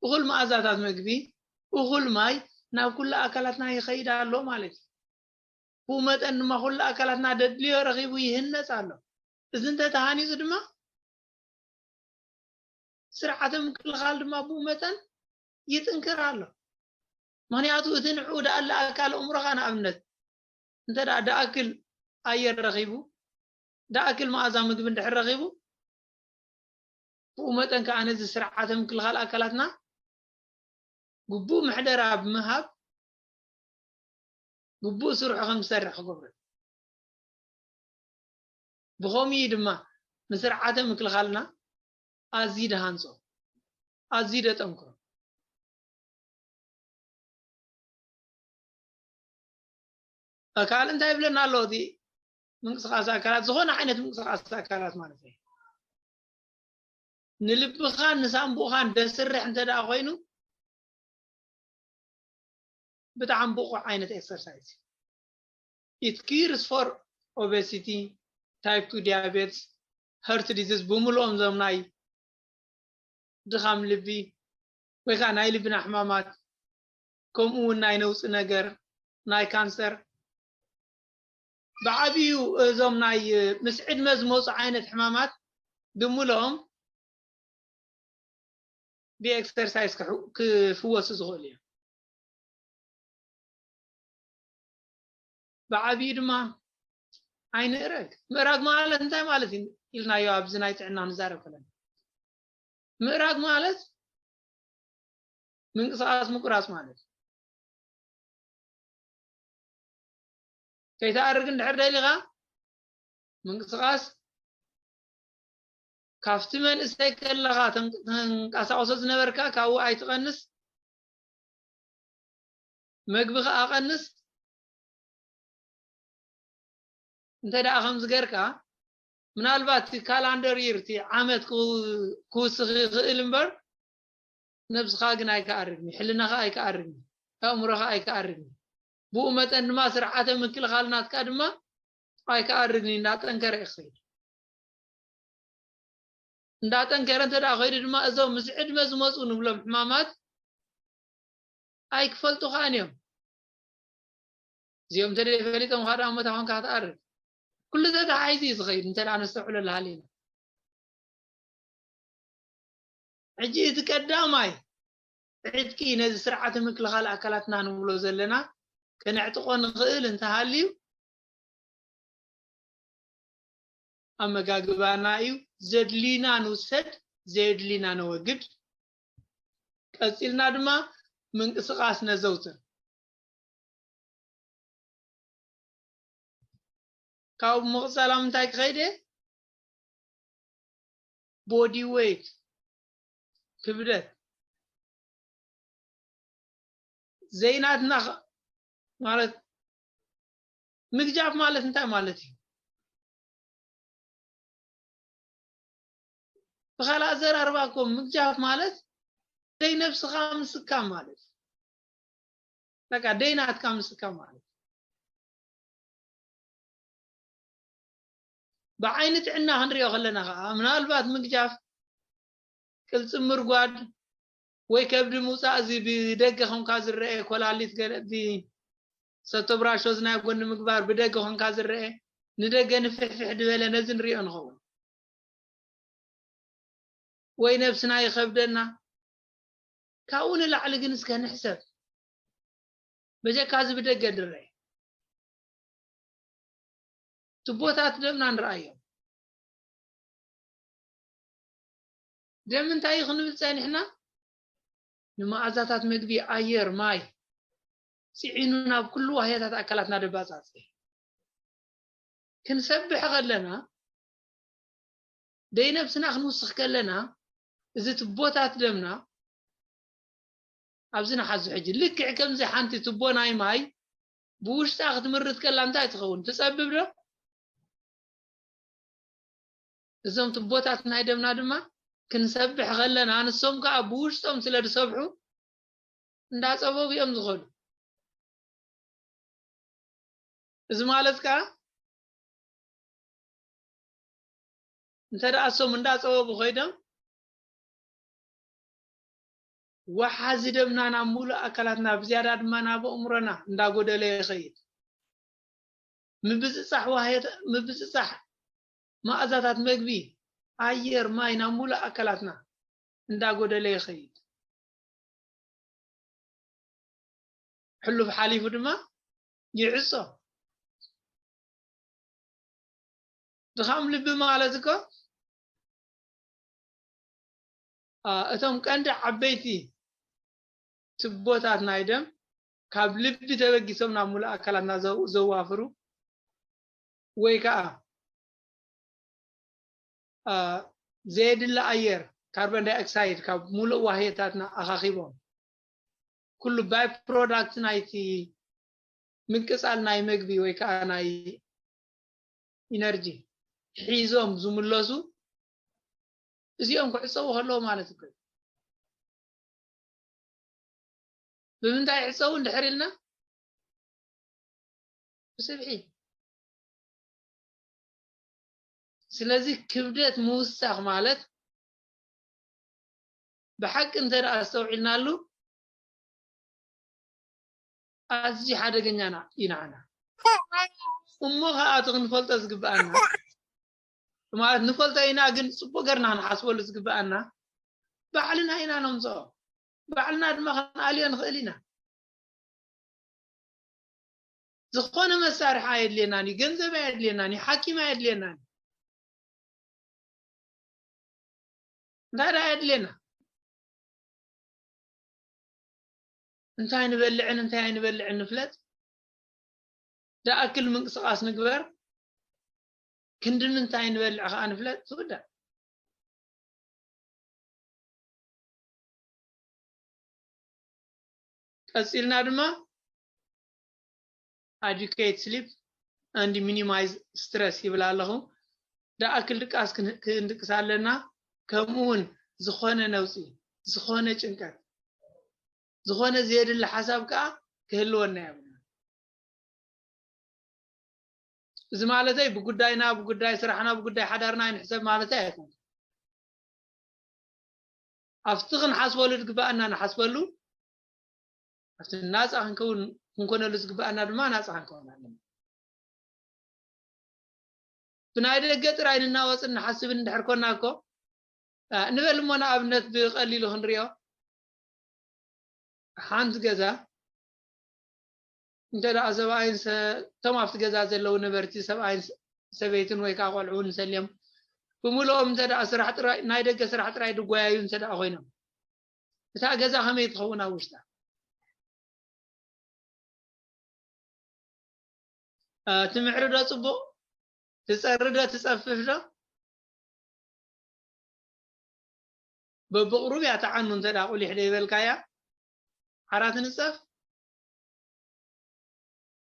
እኹል መኣዛታት መግቢ፣ እኹል ማይ ናብ ኩሉ ኣካላትና ይኸይድ ኣሎ ማለት እዩ። ብኡ መጠን ድማ ኩሉ ኣካላትና ደድልዮ ረኺቡ ይህነጽ ኣሎ። እዚ እንተ ተሃኒጹ ድማ ስርዓተ ምክልኻል ድማ ብኡ መጠን ይጥንክር ኣሎ። ምኽንያቱ እቲ ንዕኡ ደኣ ለኣካል ኣእምሮኻ ንኣብነት እንተ ደኣ ደኣክል ኣየር ረኺቡ ደኣክል መኣዛ ምግቢ እንድሕር ረኺቡ ብኡ መጠን ከዓ ነዚ ስርዓተ ምክልኻል ኣካላትና ግቡእ ምሕደራ ብምሃብ ግቡእ ስርሑ ከም ዝሰርሕ ክገብሮ እዩ። ብኸምኡ እዩ ድማ ንስርዓተ ምክልኻልና ኣዝዩ ደሃንጾ ኣዝዩ ደጠንክሮ። ካልእ እንታይ ይብለና ኣሎ? እቲ ምንቅስቃስ ኣካላት ዝኾነ ዓይነት ምንቅስቃስ ኣካላት ማለት እዩ። ንልብኻን ንሳምቡእኻን ደስርሕ እንተ ደኣ ኮይኑ ብጣዕሚ ብቑዕ ዓይነት ኤክሰርሳይዝ እዩ። It cures for obesity, type two diabetes, heart disease ብምልኦም ዞም ናይ ድኻም ልቢ ወይ ከዓ ናይ ልብና ሕማማት ከምኡ እውን ናይ ነውፂ ነገር ናይ ካንሰር ብዓብዩ እዞም ናይ ምስ ዕድመ ዝመፁ ዓይነት ሕማማት ብምልኦም ብኤክሰርሳይዝ ክፍወሱ ዝኽእሉ እዮም። ብዓብዩ ድማ ኣይንእረግ። ምእራግ ማለት እንታይ ማለት እዩ ኢልናዮ ኣብዚ ናይ ጥዕና ንዛረብ ከለና ምእራግ ማለት ምንቅስቃስ ምቁራጽ ማለት። ከይትኣርግ እንድሕር ደሊኻ ምንቅስቃስ ካብቲ መንእሰይ ከለኻ ተንቀሳቕሶ ዝነበርካ ካብኡ ኣይትቐንስ፣ መግቢ ከኣ ቀንስ። እንተ ደኣ ከምዚ ገርካ ምናልባት እቲ ካላንደር ይር እቲ ዓመት ክውስኽ ይኽእል እምበር ነብስኻ ግን ኣይከኣርግን እዩ፣ ሕልናኻ ኣይከኣርግን እዩ፣ ኣእምሮኻ ኣይከኣርግን እዩ። ብኡ መጠን ድማ ስርዓተ ምክልኻል ናትካ ድማ ኣይከኣርግን እዩ፣ እንዳጠንከረ እዩ ክኸይድ። እንዳጠንከረ እንተ ደኣ ከይዱ ድማ እዞም ምስ ዕድመ ዝመፁ ንብሎም ሕማማት ኣይክፈልጡኻን እዮም። እዚኦም እንተ ፈሊጦም ካ ደኣ መታ ኮንካ ክትኣርግ ኩሉ ተተሓሒዙ እዩ ዝኸይድ። እንተ ደኣ ነስተውዕሎ ኣለሃሊና ሕጂ እቲ ቀዳማይ ዕጥቂ ነዚ ስርዓተ ምክልኻል ኣካላትና ንብሎ ዘለና ከነዕጥቆ ንኽእል እንተሃልዩ ኣመጋግባና እዩ። ዘድልዩና ንውሰድ፣ ዘየድልዩና ነወግድ። ቀፂልና ድማ ምንቅስቃስ ነዘውትር። ካብኡ ብምቕፃል ኣብ ምንታይ ክኸይድ እየ? ቦዲ ዌይት፣ ክብደት ዘይናትና ማለት ምግጃፍ ማለት እንታይ ማለት እዩ? ብኻልእ ኣዘራርባ እኮ ምግጃፍ ማለት ደይ ነብስኻ ምስካም ማለት እዩ። በቃ ደይ ናትካ ምስካም ማለት እዩ። ብዓይኒ ጥዕና ክንሪኦ ከለና ከዓ ምናልባት ምግጃፍ ቅልፅም ምርጓድ ወይ ከብዲ ምውፃእ እዚ ብደገ ከምካ ዝረአ ኮላሊት ገለ ሰቶ ብራሾ ዝናይ ጎኒ ምግባር ብደገ ከምካ ዝረአ ንደገ ንፍሕፍሕ ዝበለ ነዚ ንሪኦ ንኸውን ወይ ነብስና ይኸብደና። ካብኡ ንላዕሊ ግን እስከ ንሕሰብ። በጀካ እዚ ብደገ ድረአ ትቦታት ደምና ንረኣዮም። ደም እንታይ እዩ ክንብል ጸኒሕና? ንመኣዛታት መግቢ፣ ኣየር፣ ማይ ጽዒኑ ናብ ኩሉ ዋህያታት ኣካላትና ደባጻጽ። ክንሰብሕ ከለና ደይ ነብስና ክንውስኽ ከለና እዚ ትቦታት ደምና ኣብዚ ንሓዙ ሕጂ ልክዕ ከምዚ ሓንቲ ትቦ ናይ ማይ ብውሽጣ ክትምርት ከላ እንታይ ትኸውን? ትጸብብ ዶ? እዞም ትቦታት ናይ ደምና ድማ ክንሰብሕ ከለና ንሶም ከዓ ብውሽጦም ስለ ዝሰብሑ እንዳጸበቡ እዮም ዝኸዱ። እዚ ማለት ከዓ እንተ ደኣ እሶም እንዳጸበቡ ኮይዶም ወሓዚ ደምና ናብ ሙሉእ ኣካላትና ብዝያዳ ድማ ናብ ኣእምሮና እንዳጎደለ ይኸይድ። ምብጽጻሕ ዋህየት ምብጽጻሕ መኣዛታት መግቢ ኣየር ማይ ናብ ሙሉእ ኣካላትና እንዳጎደለ ይኸይድ። ሕሉፍ ሓሊፉ ድማ ይዕጾ። ድኻም ልቢ ማለት እኮ እቶም ቀንዲ ዓበይቲ ትቦታት ናይ ደም ካብ ልቢ ተበጊሶም ናብ ሙሉእ ኣካላትና ዘዋፍሩ ወይ ከዓ ዘየድሊ ኣየር ካርቦን ዳይኦክሳይድ ካብ ሙሉእ ዋህየታትና ኣኻኺቦም ኩሉ ባይ ፕሮዳክት ናይቲ ምቅፃል ናይ መግቢ ወይ ከዓ ናይ ኢነርጂ ሒዞም ዝምለሱ እዚኦም ክዕፀዉ ከለዉ ማለት እኮ እዩ። ብምንታይ ይዕፀዉ እንድሕር ኢልና ብስብሒ። ስለዚ ክብደት ምውሳኽ ማለት ብሓቂ እንተ ደኣ ኣስተውዒልናሉ ኣዝዩ ሓደገኛና እዩ ንዓና። እሞ ከዓ እቲ ክንፈልጦ ዝግብኣና ማለት ንፈልጦ ኢና፣ ግን ፅቡቅ ገርና ክንሓስበሉ ዝግብኣና ባዕልና ኢና ነምፅኦ። ባዕልና ድማ ክንኣልዮ ንኽእል ኢና። ዝኾነ መሳርሒ ኣየድልየናን እዩ፣ ገንዘብ ኣየድልየናን እዩ፣ ሓኪም ኣየድልየናን እዩ። እንታይ ደኣ የድልየና? እንታይ ንበልዕን እንታይ ኣይንበልዕን ንፍለጥ። ደኣክል ምንቅስቓስ ንግበር፣ ክንዲ ምንታይ ንበልዕ ከኣ ንፍለጥ። ዝውዳእ። ቀጺልና ድማ educate sleep and minimize stress ይብል ኣለኹ። ደኣክል ድቃስ ክን- ክንድቅስ ኣለና። ከምኡ እውን ዝኾነ ነውፂ፣ ዝኾነ ጭንቀት፣ ዝኾነ ዘየድሊ ሓሳብ ከዓ ክህልወና የብሉን። እዚ ማለተይ ብጉዳይና፣ ብጉዳይ ስራሕና፣ ብጉዳይ ሓዳርና ኣይንሕሰብ ማለተይ ኣይኮነን። ኣብቲ ክንሓስበሉ ዝግበኣና ንሓስበሉ፣ ኣብቲ ናፃ ክንከውን ክንኮነሉ ዝግበኣና ድማ ናፃ ክንከውን ኣለና። ብናይ ደገ ጥራይ ንናወፅን ንሓስብን እንድሕር ኮና እኮ፣ እ፣ ንበል እሞ ንኣብነት ብቐሊሉ ክንሪኦ፣ ሓንቲ ገዛ እንተ ደኣ ሰብኣይን ሰ-፣ እቶም ኣብቲ ገዛ ዘለዉ ነበርቲ ሰብኣይን ሰ-፣ ሰበይትን ወይ ከዓ ቆልዑ እውን ንሰልዮም ብምልኦም እንተ ደኣ ስራሕ ጥራይ፣ ናይ ደገ ስራሕ ጥራይ ድጓያዩ እንተ ደኣ ኮይኖም፣ እታ ገዛ ከመይ ትኸውን ኣብ ውሽጣ? እ፣ ትምዕሪ ዶ ጽቡቕ? ትጸሪ ዶ ትጸፍፍ ዶ? በብቕሩብ እያ ትዓኑ እንተ ደኣ ቁሊሕ ደይበልካያ። ዓራት ንጸፍ።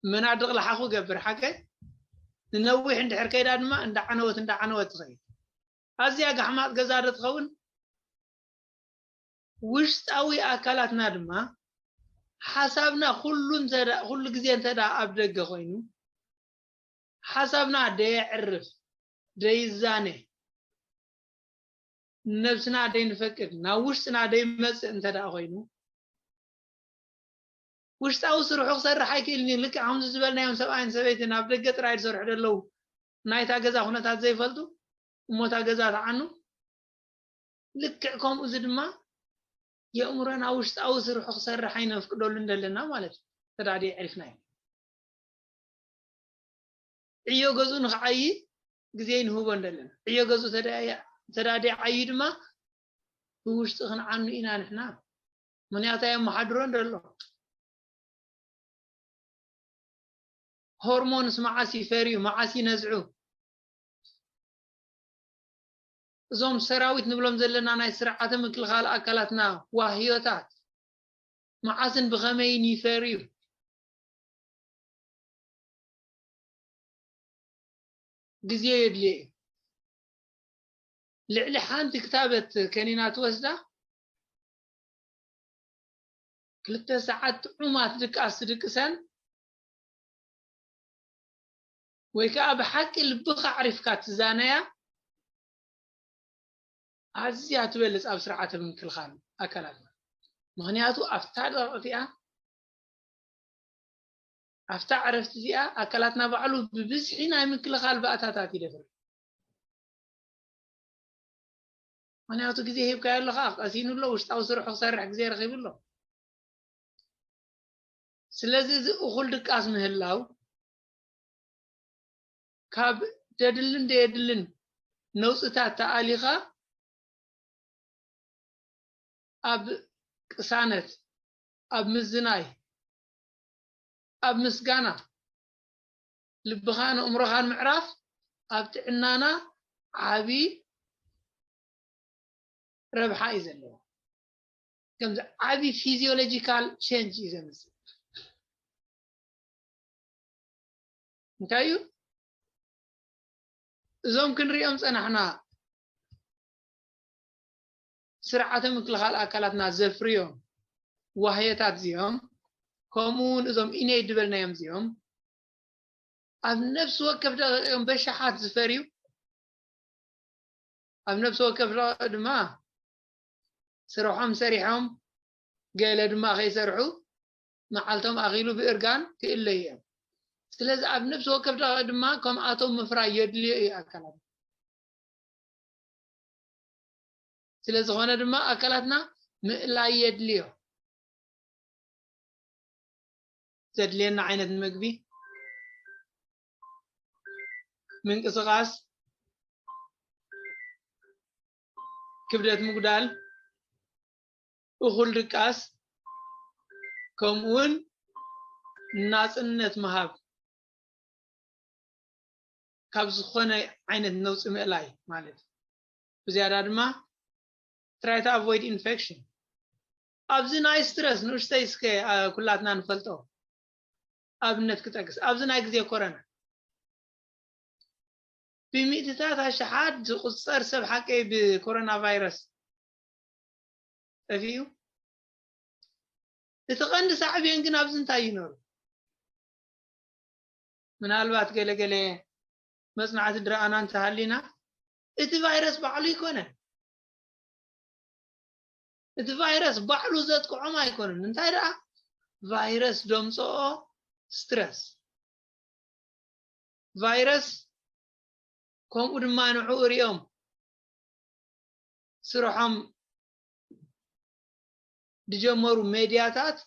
መናድቕ ለሓኹ ገብር ሓቀይ። ንነዊሕ እንድሕር ከይዳ ድማ እንዳዓነወት እንዳዓነወት ትኸይድ። ኣዝያ ጋሕማጥ ገዛ ዶ ትኸውን? ውሽጣዊ ኣካላትና ድማ ሓሳብና ኩሉ እንተ ደኣ፣ ኩሉ ግዜ እንተ ደኣ ኣብ ደገ ኮይኑ፣ ሓሳብና ደየዕርፍ፣ ደይዛነ፣ ነብስና ደይንፈቅድ፣ ናብ ውሽጥና ደይመጽእ እንተ ደኣ ኮይኑ፣ ውሽጣዊ ስርሑ ክሰርሕ ኣይክእልን እዩ። ልክዕ ከምዚ ዝበልናዮም ሰብኣይን ሰበይትን ኣብ ደገ ጥራይ ዝሰርሑ ዘለዉ፣ ናይታ ገዛ ኩነታት ዘይፈልጡ፣ እሞ እታ ገዛ ትዓኑ። ልክዕ ከምኡ እዚ ድማ የእምሮና ውሽጣዊ ስርሑ ክሰርሕ ኣይነፍቅደሉን ዘለና ማለት እዩ። ተዳዲ ዕሪፍናዮ። ዕዮ ገዝኡ ንኽዓዪ ግዜ ይንህቦ እንደለና። ዕዮ ገዝኡ ተዳ-፣ ተዳዲ ዓዩ ድማ ብውሽጢ ክንዓኑ ኢና ንሕና። ምኽንያቱ ኣየመሓድሮን ደሎ። ሆርሞንስ መዓስ ይፈርዩ፣ መዓስ ይነዝዑ? እዞም ሰራዊት ንብሎም ዘለና ናይ ስርዓተ ምክልኻል ኣካላትና ዋህዮታት መዓስን ብኸመይን ይፈርዩ? ግዜ የድልዮ እዩ። ልዕሊ ሓንቲ ክታበት ከኒና ትወስዳ፣ ክልተ ሰዓት ጥዑማት ድቃስ ትድቅሰን፣ ወይ ከዓ ብሓቂ ልብኻ ኣዕሪፍካ ትዛነያ፣ ኣዝያ ትበልጽ ኣብ ስርዓተ ምክልኻል ኣካላትና። ምኽንያቱ ኣብታ ደቂቕ እቲኣ፣ ኣብታ ዕረፍቲ እዚኣ ኣካላትና ባዕሉ ብብዝሒ ናይ ምክልኻል ባእታታት ይደፍር። ምኽንያቱ ግዜ ሂብካዮ ኣለኻ፣ ቀሲኑ ኣሎ፣ ውሽጣዊ ስርሑ ክሰርሕ ግዜ ረኺቡ ኣሎ። ስለዚ እዚ እኹል ድቃስ ምህላው ካብ ደድልን ደየድልን ነውጽታት ተኣሊኻ ኣብ ቅሳነት፣ ኣብ ምዝናይ፣ ኣብ ምስጋና፣ ልብኻን ኣእምሮኻን ምዕራፍ ኣብ ጥዕናና ዓቢ ረብሓ እዩ ዘለዎ። ከምዚ ዓቢ ፊዚዮሎጂካል ቼንጅ እዩ ዘምጽእ። እንታይ እዩ? እዞም ክንሪኦም ጸናሕና ስርዓተ ምክልኻል ኣካላትና ዘፍርዮም ዋህየታት እዚኦም፣ ከምኡ እውን እዞም ኢነይ ዝበልናዮም እዚኦም፣ ኣብ ነፍሲ ወከፍ ደቂቕ እዮም በሽሓት ዝፈርዩ። ኣብ ነፍሲ ወከፍ ደቂቕ ድማ ስርሖም ሰሪሖም፣ ገለ ድማ ከይሰርሑ፣ መዓልቶም ኣኺሉ ብእርጋን ክእለዩ እዮም። ስለዚ ኣብ ነፍሲ ወከፍ ደቂቕ ድማ ከምኣቶም ምፍራይ የድልዮ እዩ ኣካላት። ስለ ዝኾነ ድማ ኣካላትና ምእላይ የድልዮ። ዘድልየና ዓይነት ምግቢ፣ ምንቅስቓስ፣ ክብደት ምጉዳል፣ እኹል ድቃስ፣ ከምኡውን ናጽነት ምሃብ ካብ ዝኾነ ዓይነት ነውጺ ምእላይ ማለት እዩ። ብዝያዳ ድማ try to avoid infection። ኣብዚ ናይ ስትረስ ንእሽተይ እስከ ኩላትና ንፈልጦ ኣብነት ክጠቅስ፣ ኣብዚ ናይ ግዜ ኮረና ብሚእትታት ኣሽሓት ዝቑጸር ሰብ ሓቀይ ብኮሮና ቫይረስ ጠፊኡ። እቲ ቀንዲ ሳዕቤን ግን ኣብዚ እንታይ እዩ ነሩ? ምናልባት ገለገለ መጽናዕቲ ድረኣና እንተሃሊና፣ እቲ ቫይረስ ባዕሉ ኣይኮነን። እቲ ቫይረስ ባዕሉ ዘጥቅዖም ኣይኮነን። እንታይ ደኣ ቫይረስ ደምጽኦ ስትረስ። ቫይረስ ከምኡ ድማ ንዕኡ ሪኦም ስርሖም ዝጀመሩ ሜድያታት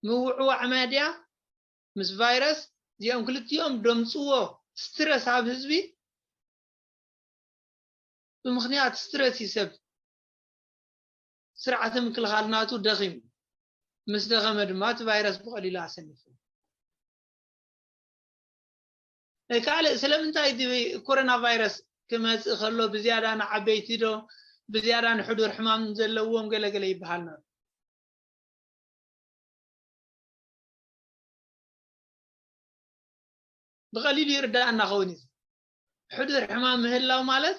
ምውዕዋዕ ሜድያ ምስ ቫይረስ እዚኦም ክልቲኦም ደምፅዎ ስትረስ ኣብ ህዝቢ ብምኽንያት ስትረስ እዩ ሰብ ስርዓተ ምክልኻል ናቱ ደኺሙ ምስ ደኸመ ድማ እቲ ቫይረስ ብቐሊሉ ኣሰኒፉ ካልእ ስለምንታይ እቲ ኮሮና ቫይረስ ክመፅእ ከሎ ብዝያዳ ንዓበይቲ ዶ ብዝያዳ ንሕዱር ሕማም ዘለዎም ገለገለ ይበሃል ነሩ ብቐሊሉ ይርዳእ እናኸውን እዩ ሕዱር ሕማም ምህላው ማለት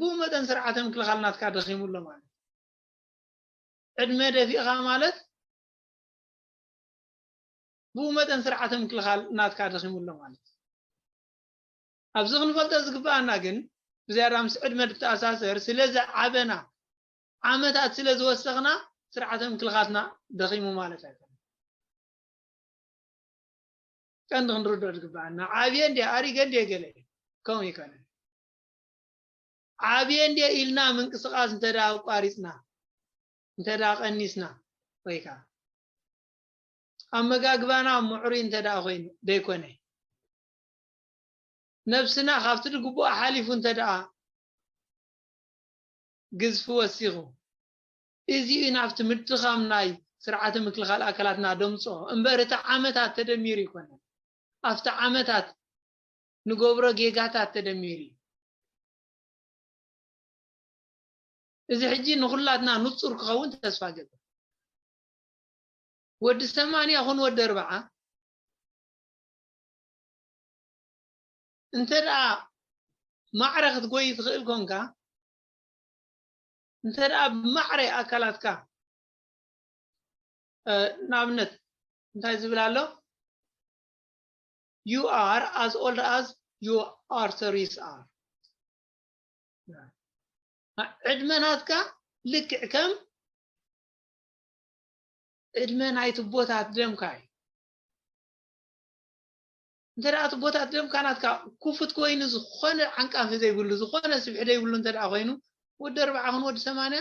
ብኡ መጠን ስርዓተ ምክልኻል ናትካ ደኺሙ ኣሎ ማለት ዕድመ ደፊእኻ ማለት ብኡ መጠን ስርዓተ ምክልኻል ናትካ ደኺሙ ኣሎ ማለት ኣብዚ ክንፈልጦ ዝግብኣና ግን ብዝያዳ ምስ ዕድመ ዝተኣሳሰር ስለ ዝዓበና ዓመታት ስለ ዝወሰኽና ስርዓተ ምክልኻልና ደኺሙ ማለት ኣይኮነ ቀንዲ ክንርድኦ ዝግብኣና ዓብየ እንዲ ኣሪገ እንዲ ገለ ከምኡ ይኮነ ዓብየ እንዲ ኢልና ምንቅስቃስ እንተ ኣቋሪፅና እንተ ቀኒስና ወይ ከዓ ኣመጋግባና ምዕሩይ እንተ ደኣ ኮይኑ ደይኮነ ነብስና ካብቲ ድግቡእ ሓሊፉ እንተ ደኣ ግዝፊ ወሲኹ እዚ እዩ ናብቲ ምድኻም ናይ ስርዓተ ምክልኻል ኣካላትና ደምፅኦ እምበር እቲ ዓመታት ተደሚሩ ይኮነ ኣብቲ ዓመታት ንገብሮ ጌጋታት ተደሚሩ እዩ እዚ ሕጂ ንኹላትና ንጹር ክኸውን ተስፋ ገብር። ወዲ ሰማንያ ኹን ወዲ ኣርብዓ እንተ ደኣ ማዕረ ክትጎይ ትኽእል ኮንካ እንተ ደኣ ብማዕረ ኣካላትካ ንኣብነት እንታይ ዝብል ኣሎ you are as old as your arteries are ዕድመ ናትካ ልክዕ ከም ዕድመ ናይ ትቦታት ደምካ እዩ እንተ ደኣ ትቦታት ደምካ ናትካ ኩፉት ኮይኑ ዝኾነ ዓንቃፊ ዘይብሉ ዝኾነ ስብሒ ዘይብሉ እንተ ደኣ ኮይኑ ወዲ ኣርባዓ ኹን ወዲ ሰማንያ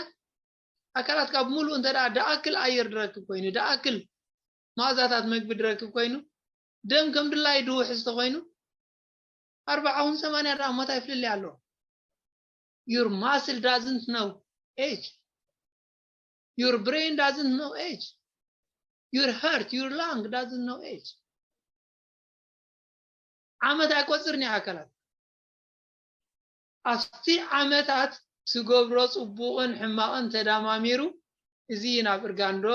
ኣካላትካ ብምሉእ እንተ ደኣ ደኣክል ኣየር ድረክብ ኮይኑ ደኣክል ማእዛታት መግቢ ድረክብ ኮይኑ ደም ከም ድላይ ድውሕዝ ተኮይኑ ኣርባዓ እውን ሰማንያ ደኣ ሞት ኣይፍልልይ ኣሎ your muscle doesn't know age your brain doesn't know age your heart your lung doesn't know age ዓመት ኣይቆፅርን እዩ ኣካላት ኣብቲ ዓመታት ትገብሮ ፅቡቕን ሕማቕን ተዳማሚሩ እዚ ናብ እርጋንዶ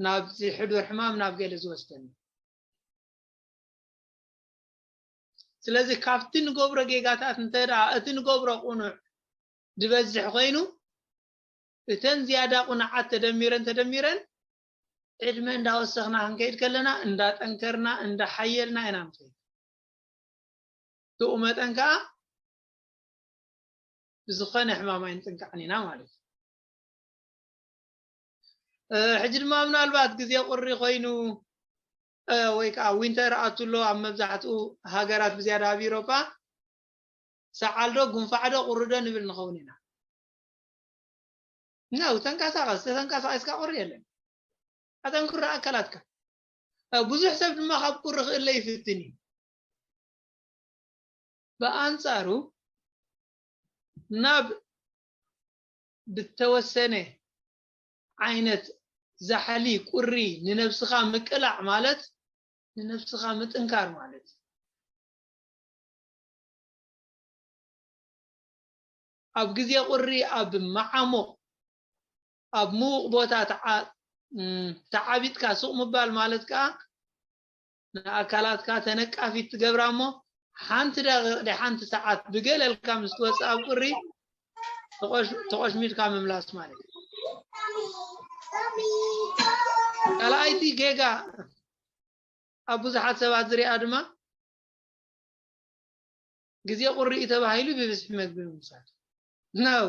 ናብዚ ሕዱር ሕማም ናብ ገለ ዝወስደኒ ስለዚ ካብቲ ንገብሮ ጌጋታት እንተ እቲ ንገብሮ ቁኑዕ ዝበዝሕ ኮይኑ እተን ዝያዳ ቁኑዓት ተደሚረን ተደሚረን ዕድመ እንዳወሰኽና ክንከይድ ከለና እንዳጠንከርና እንዳሓየልና ኢና ንኸይድ ብኡ መጠን ከዓ ብዝኾነ ሕማም ኣይንጥንቃዕን ኢና ማለት እዩ ሕጂ ድማ ምናልባት ግዜ ቁሪ ኮይኑ ወይ ከዓ ዊንተር ኣትሎ ኣብ መብዛሕትኡ ሃገራት ብዝያዳ ኣብ ኢሮጳ ሰዓልዶ ጉንፋዕዶ ቁርዶ ንብል ንኸውን ኢና ነው ተንቀሳቀስ ተተንቀሳቂስካ ቁሪ የለን ኣጠንክሮ ኣካላትካ ብዙሕ ሰብ ድማ ካብ ቁሪ ክእለ ይፍትን እዩ ብኣንጻሩ ናብ ብተወሰነ ዓይነት ዛሕሊ፣ ቁሪ፣ ንነብስኻ ምቅላዕ ማለት ንነብስኻ ምጥንካር ማለት እዩ። ኣብ ግዜ ቁሪ ኣብ መዓሙቕ፣ ኣብ ምዉቕ ቦታ ተዓ-፣ እም፣ ተዓቢጥካ ሱቕ ምባል ማለት ከኣ ንኣካላትካ ተነቃፊት ትገብራ እሞ ሓንቲ ደቂቕ ድያ ሓንቲ ሰዓት ብገለልካ ምስ ትወጽእ ኣብ ቁሪ ተቖሽ-፣ ተቖሽሚድካ ምምላስ ማለት እዩ። ካልኣይቲ ጌጋ ኣብ ብዙሓት ሰባት ዝሪኣ ድማ ግዜ ቁሪ እዩ ተባሂሉ ብብዝሒ መግቢ ምውሳድ። ነው።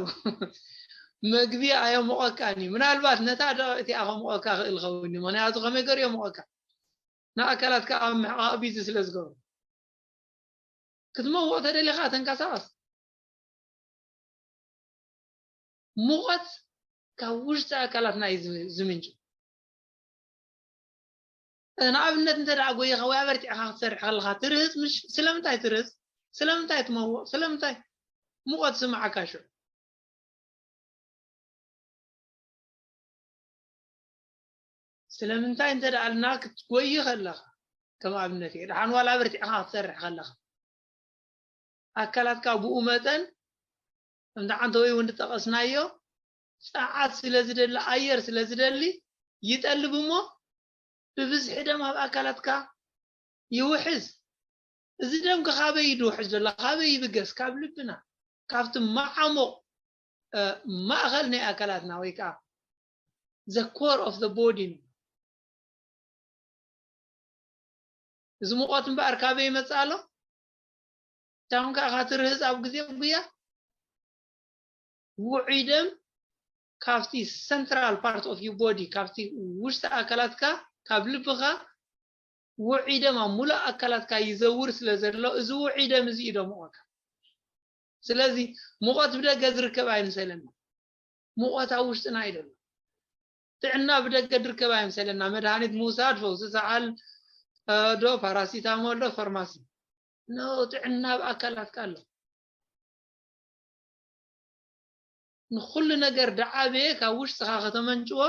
መግቢ ኣየሞቐካን እዩ። ምናልባት ነታ ደቂቕ እቲኣ ከሞቐካ ክእል ኸውን እዩ። ምኽንያቱ ከመይ ገሩ የሞቐካ? ንኣካላትካ ኣብ ምሕቓቕ ቢዚ ስለ ዝገብሩ። ክትመውቕ ተደሊኻ ተንቀሳቐስ። ሙቐት ካብ ውሽጢ ኣካላትና እዩ ዝ-፣ ዝምንጩ። ንኣብነት እንተ ደኣ ጎይኻ ወይ ኣበርቲዕኻ ክትሰርሕ ከለኻ ትርህጽ፣ ምሽ-፣ ስለምንታይ ትርህጽ? ስለምንታይ ትመውቕ? ስለምንታይ ሙቐት ዝስምዓካ ሽዑ? ስለምንታይ እንተ ደኣ ኣልና ክትጎይ ከለኻ፣ ከም ኣብነት እየ፣ ደሓን ዋላ ኣበርቲዕኻ ክትሰርሕ ከለኻ፣ ኣካላትካ ብኡ መጠን ከምቲ ዓንተወይ እውን ዝጠቐስናዮ ጸዓት ስለ ዝደሊ፣ ኣየር ስለ ዝደሊ ይጠልብ እሞ ብብዝሒ ደም ኣብ ኣካላትካ ይውሕዝ። እዚ ደም ከ ካበይ እዩ ዝውሕዝ ዘሎ? ካበይ ይብገስ? ካብ ልብና፣ ካብቲ መዓሙቕ፣ እ፣ ማእከል ናይ ኣካላትና ወይ ከኣ the core of the body ነው። እዚ ሙቐት እምበኣር ካበይ ይመጽእ ኣሎ? እታ እውን ከኣ ትርህጽ ኣብ ግዜ ጉያ ውዑይ ደም ካብቲ central part of your body፣ ካብቲ ውሽጢ ኣካላትካ፣ ካብ ልብኻ ውዑይ ደም ኣብ ሙሉእ ኣካላትካ ይዘውር ስለ ዘሎ፣ እዚ ውዑይ ደም እዚ እዩ ደምቆካ። ስለዚ ሙቐት ብደገ ዝርከብ ኣይምሰለና። ሙቐት ኣብ ውሽጥና እዩ ዘሎ። ጥዕና ብደገ ዝርከብ ኣይምሰለና። መድሃኒት ምውሳድ፣ ፈውሲ ሰዓል፣ እ፣ ዶ ፓራሲታሞል ዶ ፋርማሲ። ኖ፣ ጥዕና ኣብ ኣካላትካ ኣሎ። ንኹሉ ነገር ዝዓበየ ካብ ውሽጥኻ ከተመንጭዎ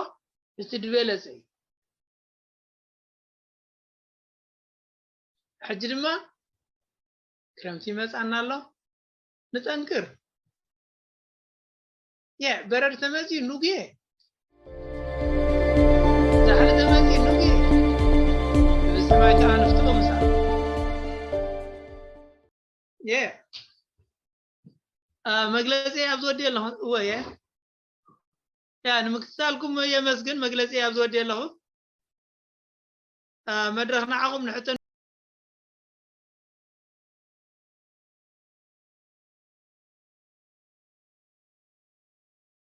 እቲ ዝበለጸ እዩ። ሕጂ ድማ ክረምቲ ይመጻና ኣሎ፣ ንጠንክር። የ፣ በረድ ተመጽዩ ኑግየ። ዛሕሊ ተመጽዩ ኑግየ። ብሰማይ ከኣ ንፍትሎ ምሳል። የ፣ አ፣ መግለጺ ኣብ ዝወዲ ኣለኹ። እወ፣ የ። ያ፣ ንምክትታልኩም የመስግን። መግለጺ ኣብ ዝወዲ ኣለኹ። አ፣ መድረኽ ንዓኹም ንሕቶ